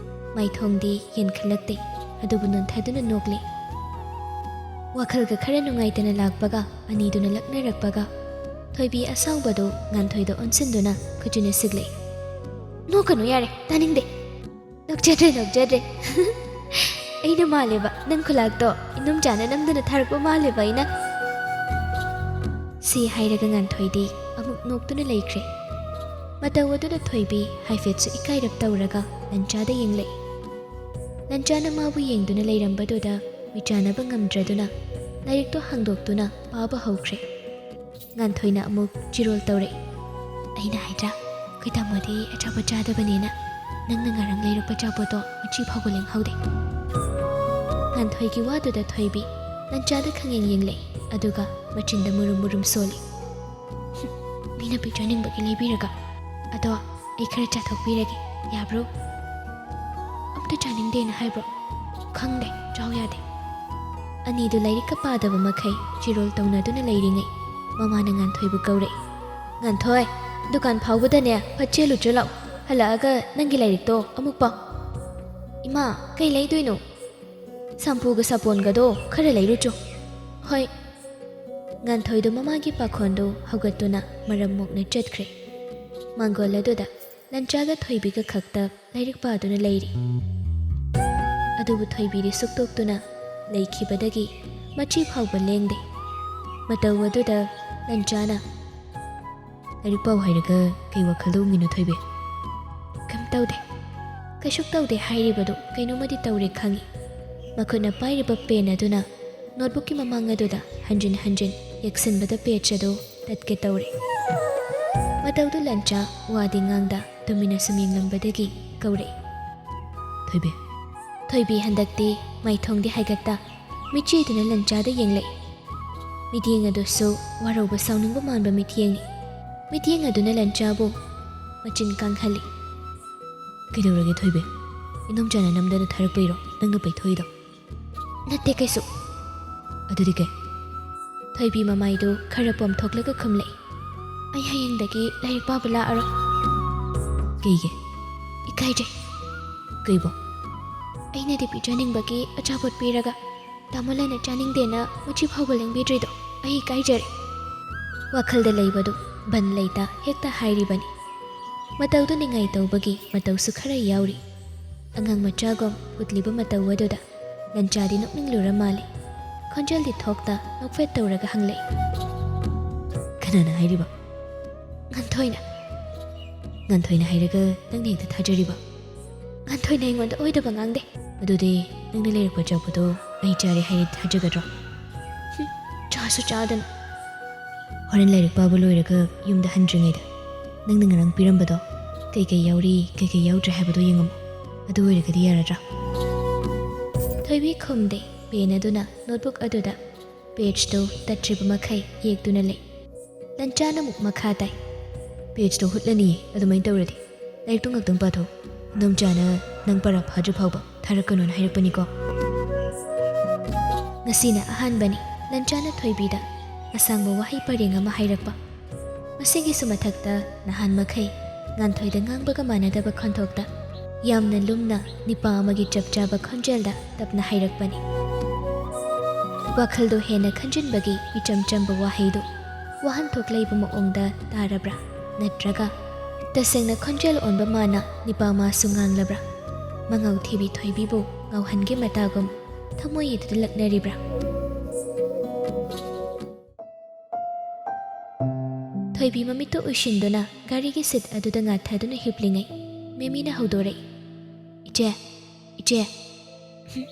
ꯃꯥꯏꯊꯣꯡꯗꯤ ꯌꯦꯡꯈꯠꯂꯛꯇꯦ, ꯑꯗꯨꯕꯨ ꯅꯣꯟꯊꯗꯨꯅ ꯅꯣꯛꯂꯤ꯫ ꯋꯥꯈꯜꯒ ꯈꯔ ꯅꯨꯡꯉꯥꯏꯇꯅ ꯂꯥꯛꯄꯒ ꯑꯅꯤꯗꯨꯅ ꯂꯛꯅꯔꯛꯄꯒ ꯊꯣꯏꯕꯤ ꯑꯁꯥꯎꯕꯗꯨ ꯉꯥꯟꯊꯣꯏꯗ ꯑꯣꯟꯁꯤꯟꯗꯨꯅ ꯈꯨꯖꯤꯟꯅ ꯁꯤꯛꯂꯛꯏ꯫ "ꯅꯣꯛꯀꯅꯨ ꯌꯥꯔꯦ, ꯇꯥꯅꯤꯡꯗꯦ꯫ ꯅꯣꯛꯆꯗ꯭ꯔꯦ, ꯅꯣꯛꯆꯗ꯭ꯔꯦ꯫ ꯑꯩꯅ ꯃꯥꯜꯂꯦꯕ, ꯅꯪ ꯈꯨꯂꯥꯛꯇꯣ ꯏꯅꯨꯝꯆꯥꯅ ꯅꯝꯗꯅ ꯊꯥꯔꯛꯄ ꯃꯥꯜꯂꯦꯕ ꯑꯩꯅ"꯫ ꯁꯤ ꯍꯥꯏꯔꯒ ꯉꯥꯟꯊꯣꯏꯗꯤ ꯑꯃꯨꯛ ꯅꯣꯛꯇꯨꯅ ꯂꯩꯈ꯭ꯔꯦ꯫ ꯃꯇꯧ ꯑꯗꯨꯗ ꯊꯣꯏꯕꯤ ꯍꯥꯏꯐꯦꯠꯁꯨ ꯏꯀꯥꯏꯔꯞ ꯇꯧꯔꯒ ꯂꯟꯆꯥꯗ ꯌꯦꯡꯂꯛꯏ꯫ ꯂꯟꯆꯥꯅ ꯃꯥꯕꯨ ꯌꯦꯡꯗꯨꯅ ꯂꯩꯔꯝꯕꯗꯨꯗ ꯃꯤꯆꯥꯟꯅꯕ ꯉꯝꯗ꯭ꯔꯗꯨꯅ ꯂꯥꯏꯔꯤꯛꯇꯣ ꯍꯥꯡꯗꯣꯛꯇꯨꯅ ꯄꯥꯕ ꯍꯧꯈ꯭ꯔꯦ꯫ ꯉꯥꯟꯊꯣꯏꯅ ꯑꯃꯨꯛ ꯆꯤꯔꯣꯜ ꯇꯧꯔꯛꯏ꯫ "ꯑꯩꯅ ꯍꯥꯏꯗ꯭ꯔꯥ, ꯑꯩꯈꯣꯏ ꯇꯥꯃꯣꯗꯤ ꯑꯆꯥꯄꯣꯠ ꯆꯥꯗꯕꯅꯦꯅ꯫ ꯅꯪꯅ ꯉꯔꯥꯡ ꯂꯩꯔꯛꯄ ꯑꯆꯥꯄꯣꯠꯇꯣ ꯃꯆꯤ ꯐꯥꯎꯕ ꯂꯦꯡꯍꯧꯗꯦ"꯫ ꯉꯥꯟꯊꯣꯏꯒꯤ ꯋꯥꯗꯨꯗ ꯊꯣꯏꯕꯤ ꯂꯟꯆꯥꯗ ꯈꯪꯌꯦꯡ ꯌꯦꯡꯂꯛꯏ, ꯑꯗꯨꯒ ꯃꯆꯤꯟꯗ ꯃꯨꯔꯨꯝ ꯃꯨꯔꯨꯝ ꯁꯣꯜꯂꯤ꯫ "ꯍꯨꯝ, ꯃꯤꯅ ꯄꯤꯖꯅꯤꯡꯕꯒꯤ ꯂꯩꯕꯤꯔꯒ꯫ ꯑꯗꯣ ꯑꯩ ꯈꯔ ꯆꯥꯊꯣꯛꯄꯤꯔꯒꯦ, ꯌꯥꯕ꯭ꯔꯣ?" "ꯑꯝꯇ ꯆꯥꯅꯤꯡꯗꯦꯅ ꯍꯥꯏꯕ꯭ꯔꯣ?" "ꯈꯪꯗꯦ, ꯆꯥꯎ ꯌꯥꯗꯦ"꯫ ꯑꯅꯤꯗꯨ ꯂꯥꯏꯔꯤꯛꯀ ꯄꯥꯗꯕ ꯃꯈꯩ ꯆꯤꯔꯣꯜ ꯇꯧꯅꯗꯨꯅ ꯂꯩꯔꯤꯉꯩ ꯃꯃꯥꯅ ꯉꯥꯟꯊꯣꯏꯕꯨ ꯀꯧꯔꯛꯏ꯫ "ꯉꯥꯟꯊꯣꯏ, ꯗꯨꯀꯥꯟ ꯐꯥꯎꯕꯗꯅꯦ ꯐꯠ ꯆꯦꯜꯂꯨꯆꯣ ꯂꯥꯎ꯫ ꯍꯜꯂꯛꯑꯒ ꯅꯪꯒꯤ ꯂꯥꯏꯔꯤꯛꯇꯣ ꯑꯃꯨꯛ ꯄꯥꯎ"꯫ "ꯏꯃꯥ, ꯀꯩ ꯂꯩꯗꯣꯏꯅꯣ?" "ꯁꯝꯄꯨꯒ ꯁꯥꯄꯣꯟꯒꯗꯣ ꯈꯔ ꯂꯩꯔꯨꯆꯣ"꯫ "ꯍꯣꯏ"꯫ ꯉꯥꯟꯊꯣꯏꯗꯨ ꯃꯃꯥꯒꯤ ꯄꯥꯈꯣꯟꯗꯨ ꯍꯧꯒꯠꯇꯨꯅ ꯃꯔꯝ ꯃꯣꯛꯅ ꯆꯠꯈ꯭ꯔꯦ꯫ ꯃꯥꯡꯒꯣꯜ ꯑꯗꯨꯗ ꯂꯟꯆꯥꯒ ꯊꯣꯏꯕꯤꯒ ꯈꯛꯇ ꯂꯥꯏꯔꯤꯛ ꯄꯥꯗꯨꯅ ꯂꯩꯔꯤ꯫ ꯑꯗꯨꯕꯨ ꯊꯣꯏꯕꯤꯗꯤ ꯁꯨꯛꯇꯣꯛꯇꯨꯅ ꯂꯩꯈꯤꯕꯗꯒꯤ ꯃꯆꯤ ꯐꯥꯎꯕ ꯂꯦꯡꯗꯦ꯫ ꯃꯇꯧ ꯑꯗꯨꯗ ꯂꯟꯆꯥꯅ, "ꯂꯥꯏꯔꯤꯛ ꯄꯥꯎ ꯍꯥꯏꯔꯒ ꯀꯩ ꯋꯥꯈꯜꯗ ꯎꯡꯉꯤꯅꯣ ꯊꯣꯏꯕꯤ?" "ꯀꯩꯝ ꯇꯧꯗꯦ꯫ ꯀꯩꯁꯨ ꯇꯧꯗꯦ ꯍꯥꯏꯔꯤꯕꯗꯨ ꯀꯩꯅꯣꯝꯃꯗꯤ ꯇꯧꯔꯦ ꯈꯪꯉꯤ"꯫ ꯃꯈꯨꯠꯅ ꯄꯥꯏꯔꯤꯕ ꯄꯦꯟ ꯑꯗꯨꯅ ꯅꯣꯠꯕꯨꯛꯀꯤ ꯃꯃꯥꯡ ꯑꯗꯨꯗ ꯍꯟꯖꯤꯟ ꯍꯟꯖꯤꯟ ꯌꯦꯛꯁꯤꯟꯕꯗ ꯄꯦꯖ ꯑꯗꯨ ꯇꯠꯀꯦ ꯇꯧꯔꯦ꯫ ꯃꯇꯧꯗꯨ ꯂꯟꯆꯥ ꯋꯥꯗꯤ ꯉꯥꯡꯗ ꯇꯨꯃꯤꯟꯅ ꯁꯨꯝ ꯌꯦꯡꯂꯝꯕꯗꯒꯤ ꯀꯧꯔꯛꯏ, "ꯊꯣꯏꯕꯤ"꯫ ꯊꯣꯏꯕꯤ ꯍꯟꯗꯛꯇꯤ ꯃꯥꯏꯊꯣꯡꯗꯤ ꯍꯥꯏꯒꯠꯇ ꯃꯤꯠꯆꯤꯗꯨꯅ ꯂꯟꯆꯥꯗ ꯌꯦꯡꯂꯛꯏ꯫ ꯃꯤꯠꯌꯦꯡ ꯑꯗꯨꯁꯨ ꯋꯥꯔꯧꯕ ꯁꯥꯎꯅꯤꯡꯕ ꯃꯥꯟꯕ ꯃꯤꯠꯌꯦꯡꯅꯤ꯫ ꯃꯤꯠꯌꯦꯡ ꯑꯗꯨꯅ ꯂꯟꯆꯥꯕꯨ ꯃꯆꯤꯟ ꯀꯥꯡꯍꯜꯂꯤ꯫ "ꯀꯩꯗꯧꯔꯒꯦ ꯊꯣꯏꯕꯤ? ꯏꯅꯣꯝꯆꯥꯅ ꯅꯝꯗꯅ ꯊꯥꯔꯛꯄꯩꯔꯣ ꯅꯪꯅ ꯄꯩꯊꯣꯛꯏꯗꯣ?" "ꯅꯠꯇꯦ ꯀꯩꯁꯨ"꯫ "ꯑꯗꯨꯗꯤ ꯀꯩ?" ꯊꯣꯏꯕꯤ ꯃꯃꯥꯏꯗꯨ ꯈꯔ ꯄꯣꯝꯊꯣꯛꯂꯒ ꯈꯨꯝꯂꯛꯏ꯫ "ꯑꯩ ꯍꯌꯦꯡꯗꯒꯤ ꯂꯥꯏꯔꯤꯛ ꯄꯥꯕ ꯂꯥꯛꯑꯔꯣꯏ"꯫ "ꯀꯩꯒꯤ?" "ꯏꯀꯥꯏꯖꯩ"꯫ "ꯀꯩꯕꯣ?" "ꯑꯩꯅꯗꯤ ꯄꯤꯖꯅꯤꯡꯕꯒꯤ ꯑꯆꯥꯄꯣꯠ ꯄꯤꯔꯒ ꯇꯥꯃꯣ ꯂꯟꯅ ꯆꯥꯅꯤꯡꯗꯦꯅ ꯃꯆꯤ ꯐꯥꯎꯕ ꯂꯦꯡꯕꯤꯗ꯭ꯔꯤꯗꯣ ꯑꯩ ꯏꯀꯥꯏꯖꯔꯦ꯫ ꯋꯥꯈꯜꯗ ꯂꯩꯕꯗꯨ ꯕꯟ ꯂꯩꯇ ꯍꯦꯛꯇ ꯍꯥꯏꯔꯤꯕꯅꯤ꯫ ꯃꯇꯧꯗꯨ ꯅꯤꯡꯉꯥꯏ ꯇꯧꯕꯒꯤ ꯃꯇꯧꯁꯨ ꯈꯔ ꯌꯥꯎꯔꯤ꯫ ꯑꯉꯥꯡ ꯃꯆꯥꯒꯨꯝ ꯎꯠꯂꯤꯕ ꯃꯇꯧ ꯑꯗꯨꯗ ꯂꯟꯆꯥꯗꯤ ꯅꯣꯛꯅꯤꯡꯂꯨꯔ ꯃꯥꯜꯂꯦ꯫ ꯈꯣꯟꯖꯦꯜꯗꯤ ꯊꯣꯛꯇ ꯅꯣꯛꯐꯦꯠ ꯇꯧꯔꯒ ꯍꯪꯂꯛꯏ꯫ "ꯀꯅꯥꯅ ꯍꯥꯏꯔꯤꯕ?" "ꯉꯥꯟꯊꯣꯏꯅ꯫" "ꯉꯥꯟꯊꯣꯏꯅ ꯍꯥꯏꯔꯒ ꯅꯪꯅ ꯍꯦꯛꯇ ꯊꯥꯖꯔꯤꯕ?" "ꯉꯥꯟꯊꯣꯏꯅ ꯑꯩꯉꯣꯟꯗ ꯑꯣꯏꯗꯕ ꯉꯥꯡꯗꯦ꯫" "ꯑꯗꯨꯗꯤ ꯅꯪꯅ ꯂꯩꯔꯛꯄ ꯑꯆꯥꯄꯣꯠꯇꯣ ꯑꯩ ꯆꯥꯔꯦ ꯍꯥꯏꯔꯗꯤ ꯊꯥꯖꯒꯗ꯭ꯔꯣ?" "ꯍꯨꯝ, ꯆꯥꯁꯨ ꯆꯥꯗꯅ꯫" "ꯍꯣꯔꯦꯟ ꯂꯥꯏꯔꯤꯛ ꯄꯥꯕ ꯂꯣꯏꯔꯒ ꯌꯨꯝꯗ ꯍꯟꯗ꯭ꯔꯤꯉꯩꯗ ꯅꯪꯅ ꯉꯔꯥꯡ ꯄꯤꯔꯝꯕꯗꯣ ꯀꯩꯀꯩ ꯌꯥꯎꯔꯤ, ꯀꯩꯀꯩ ꯌꯥꯎꯗ꯭ꯔꯦ ꯍꯥꯏꯕꯗꯣ ꯌꯦꯡꯉꯝꯃꯣ꯫ ꯑꯗꯨ ꯑꯣꯏꯔꯒꯗꯤ ꯌꯥꯔꯗ꯭ꯔꯥ?" ꯊꯣꯏꯕꯤ ꯈꯨꯝꯗꯦ꯫ ꯄꯦꯟ ꯑꯗꯨꯅ ꯅꯣꯠꯕꯨꯛ ꯑꯗꯨꯗ ꯄꯦꯖꯇꯨ ꯇꯠꯇ꯭ꯔꯤꯕ ꯃꯈꯩ ꯌꯦꯛꯇꯨꯅ ꯂꯩ꯫ ꯂꯟꯆꯥꯅ ꯑꯃꯨꯛ ꯃꯈꯥ ꯇꯥꯏ꯫ "ꯄꯦꯖꯇꯣ ꯍꯨꯠꯂꯅꯤꯌꯦ, ꯑꯗꯨꯃꯥꯏꯅ ꯇꯧꯔꯗꯤ꯫ ꯂꯥꯏꯔꯤꯛꯇꯣ ꯉꯥꯛꯇꯪ ꯄꯥꯊꯣꯛ꯫ ꯏꯗꯣꯝꯆꯥꯅ ꯅꯪ ꯄꯔꯥ ꯐꯥꯗ꯭ꯔꯤ ꯐꯥꯎꯕ ꯊꯥꯔꯛꯀꯅꯣꯅ ꯍꯥꯏꯔꯛꯄꯅꯤꯀꯣ꯫" ꯉꯁꯤꯅ ꯑꯍꯥꯟꯕꯅꯤ ꯂꯟꯆꯥꯅ ꯊꯣꯏꯕꯤꯗ ꯑꯁꯥꯡꯕ ꯋꯥꯍꯩ ꯄꯔꯦꯡ ꯑꯃ ꯍꯥꯏꯔꯛꯄ꯫ ꯃꯁꯤꯒꯤꯁꯨ ꯃꯊꯛꯇ ꯅꯍꯥꯟ ꯃꯈꯩ ꯉꯥꯟꯊꯣꯏꯗ ꯉꯥꯡꯕꯒ ꯃꯥꯟꯅꯗꯕ ꯈꯣꯟꯊꯣꯛꯇ ꯌꯥꯝꯅ ꯂꯨꯝꯅ ꯅꯤꯄꯥ ꯑꯃꯒꯤ ꯆꯞ ꯆꯥꯕ ꯈꯣꯟꯖꯦꯜꯗ ꯇꯞꯅ ꯍꯥꯏꯔꯛꯄꯅꯤ꯫ ꯋꯥꯈꯜꯗꯣ ꯍꯦꯟꯅ ꯈꯟꯖꯤꯟꯕꯒꯤ ꯏꯆꯝ ꯆꯝꯕ ꯋꯥꯍꯩꯗꯨ ꯋꯥꯍꯟꯊꯣꯛ ꯂꯩꯕ ꯃꯑꯣꯡꯗ ꯇꯥꯔꯕ꯭ꯔꯥ? ꯅꯠꯇ꯭ꯔꯒ ꯇꯁꯦꯡꯅ ꯈꯣꯟꯖꯦꯜ ꯑꯣꯟꯕ ꯃꯥꯅ ꯅꯤꯄꯥ ꯃꯥꯁꯨ ꯉꯥꯡꯂꯕ꯭ꯔꯥ? ꯃꯉꯥꯎ ꯊꯤꯕꯤ ꯊꯣꯏꯕꯤꯕꯨ ꯉꯥꯎꯍꯟꯒꯦ ꯃꯇꯥꯒꯨꯝ ꯊꯃꯣꯏ ꯑꯗꯨꯗ ꯂꯛꯅꯔꯤꯕ꯭ꯔꯥ? ꯊꯣꯏꯕꯤ ꯃꯃꯤꯠꯇꯨ ꯎꯏꯁꯤꯟꯗꯨꯅ ꯒꯥꯔꯤꯒꯤ ꯁꯤꯠ ꯑꯗꯨꯗ ꯉꯥꯊꯗꯨꯅ ꯍꯤꯞꯂꯤꯉꯩ ꯃꯦꯃꯤꯅ ꯍꯧꯗꯣꯔꯛꯏ꯫ "ꯏꯆꯦ, ꯏꯆꯦ꯫" "ꯍꯨꯝ꯫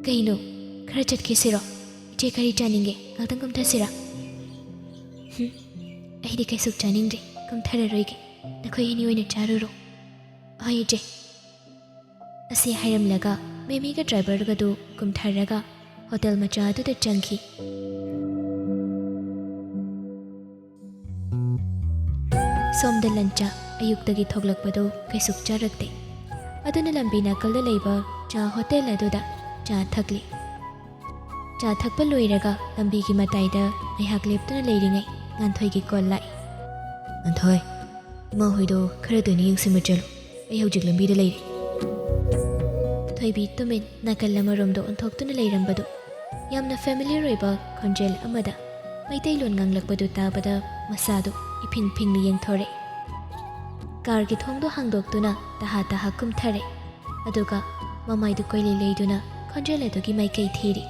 ꯀꯩꯅꯣ? ꯈꯔ ꯆꯠꯈꯤꯁꯤꯔꯣ? ꯏꯆꯦ ꯀꯔꯤ ꯆꯥꯅꯤꯡꯒꯦ? ꯉꯥꯛꯇꯪ ꯀꯨꯝꯊꯁꯤꯔꯥ?" "ꯍꯨꯝ꯫ ꯑꯩꯗꯤ ꯀꯩꯁꯨ ꯆꯥꯅꯤꯡꯗ꯭ꯔꯦ꯫ ꯀꯨꯝꯊꯔꯔꯣꯏꯒꯦ꯫ ꯅꯈꯣꯏ ꯑꯅꯤ ꯑꯣꯏꯅ ꯆꯥꯔꯨꯔꯣ꯫" "ꯍꯣꯏ, ꯏꯆꯦ꯫" ꯑꯁꯤ ꯍꯥꯏꯔꯝꯂꯒ ꯃꯦꯃꯤꯒ ꯗ꯭ꯔꯥꯏꯚꯔꯒꯗꯨ ꯀꯨꯝꯊꯔꯒ ꯍꯣꯇꯦꯜ ꯃꯆꯥ ꯑꯗꯨꯗ ꯆꯪꯈꯤ꯫ ꯁꯣꯝꯗ ꯂꯟꯆꯥ ꯑꯌꯨꯛꯇꯒꯤ ꯊꯣꯛꯂꯛꯄꯗꯨ ꯀꯩꯁꯨ ꯆꯥꯔꯛꯇꯦ꯫ ꯑꯗꯨꯅ ꯂꯝꯕꯤ ꯅꯥꯀꯜꯗ ꯂꯩꯕ ꯆꯥ ꯍꯣꯇꯦꯜ ꯑꯗꯨꯗ ꯆꯥ ꯊꯛꯂꯤ꯫ ꯆꯥ ꯊꯛꯄ ꯂꯣꯏꯔꯒ ꯂꯝꯕꯤꯒꯤ ꯃꯇꯥꯏꯗ ꯉꯥꯏꯍꯥꯛ ꯂꯦꯞꯇꯨꯅ ꯂꯩꯔꯤꯉꯩ ꯉꯥꯟꯊꯣꯏꯒꯤ ꯀꯣꯜ ꯂꯥꯛꯏ꯫ "ꯉꯥꯟꯊꯣꯏ, ꯏꯃꯥ ꯍꯣꯏꯗꯣ ꯈꯔ ꯇꯣꯏꯅ ꯌꯦꯡꯁꯤꯟꯕ ꯆꯠꯂꯨ꯫ ꯑꯩ ꯍꯧꯖꯤꯛ ꯂꯝꯕꯤꯗ ꯂꯩꯔꯦ꯫" ꯕꯦꯕꯤ ꯇꯨꯃꯤꯟ ꯅꯥꯀꯜ ꯑꯃꯔꯣꯝꯗ ꯑꯣꯟꯊꯣꯛꯇꯨꯅ ꯂꯩꯔꯝꯕꯗꯨ ꯌꯥꯝꯅ ꯐꯦꯃꯤꯂꯤꯌꯔ ꯑꯣꯏꯕ ꯈꯣꯟꯖꯦꯜ ꯑꯃꯗ ꯃꯩꯇꯩꯂꯣꯟ ꯉꯥꯡꯂꯛꯄꯗꯨ ꯇꯥꯕꯗ ꯃꯁꯥꯗꯨ ꯏꯐꯤꯡ ꯐꯤꯡꯅ ꯌꯦꯡꯊꯣꯔꯛꯏ꯫ ꯀꯥꯔꯒꯤ ꯊꯣꯡꯗꯨ ꯍꯥꯡꯗꯣꯛꯇꯨꯅ ꯇꯍꯥ ꯇꯍꯥ ꯀꯨꯝꯊꯔꯦ꯫ ꯑꯗꯨꯒ ꯃꯃꯥꯏꯗꯨ ꯀꯣꯏꯂꯩ ꯂꯩꯗꯨꯅ ꯈꯣꯟꯖꯦꯜ ꯑꯗꯨꯒꯤ ꯃꯥꯏꯀꯩ ꯊꯤꯔꯤ꯫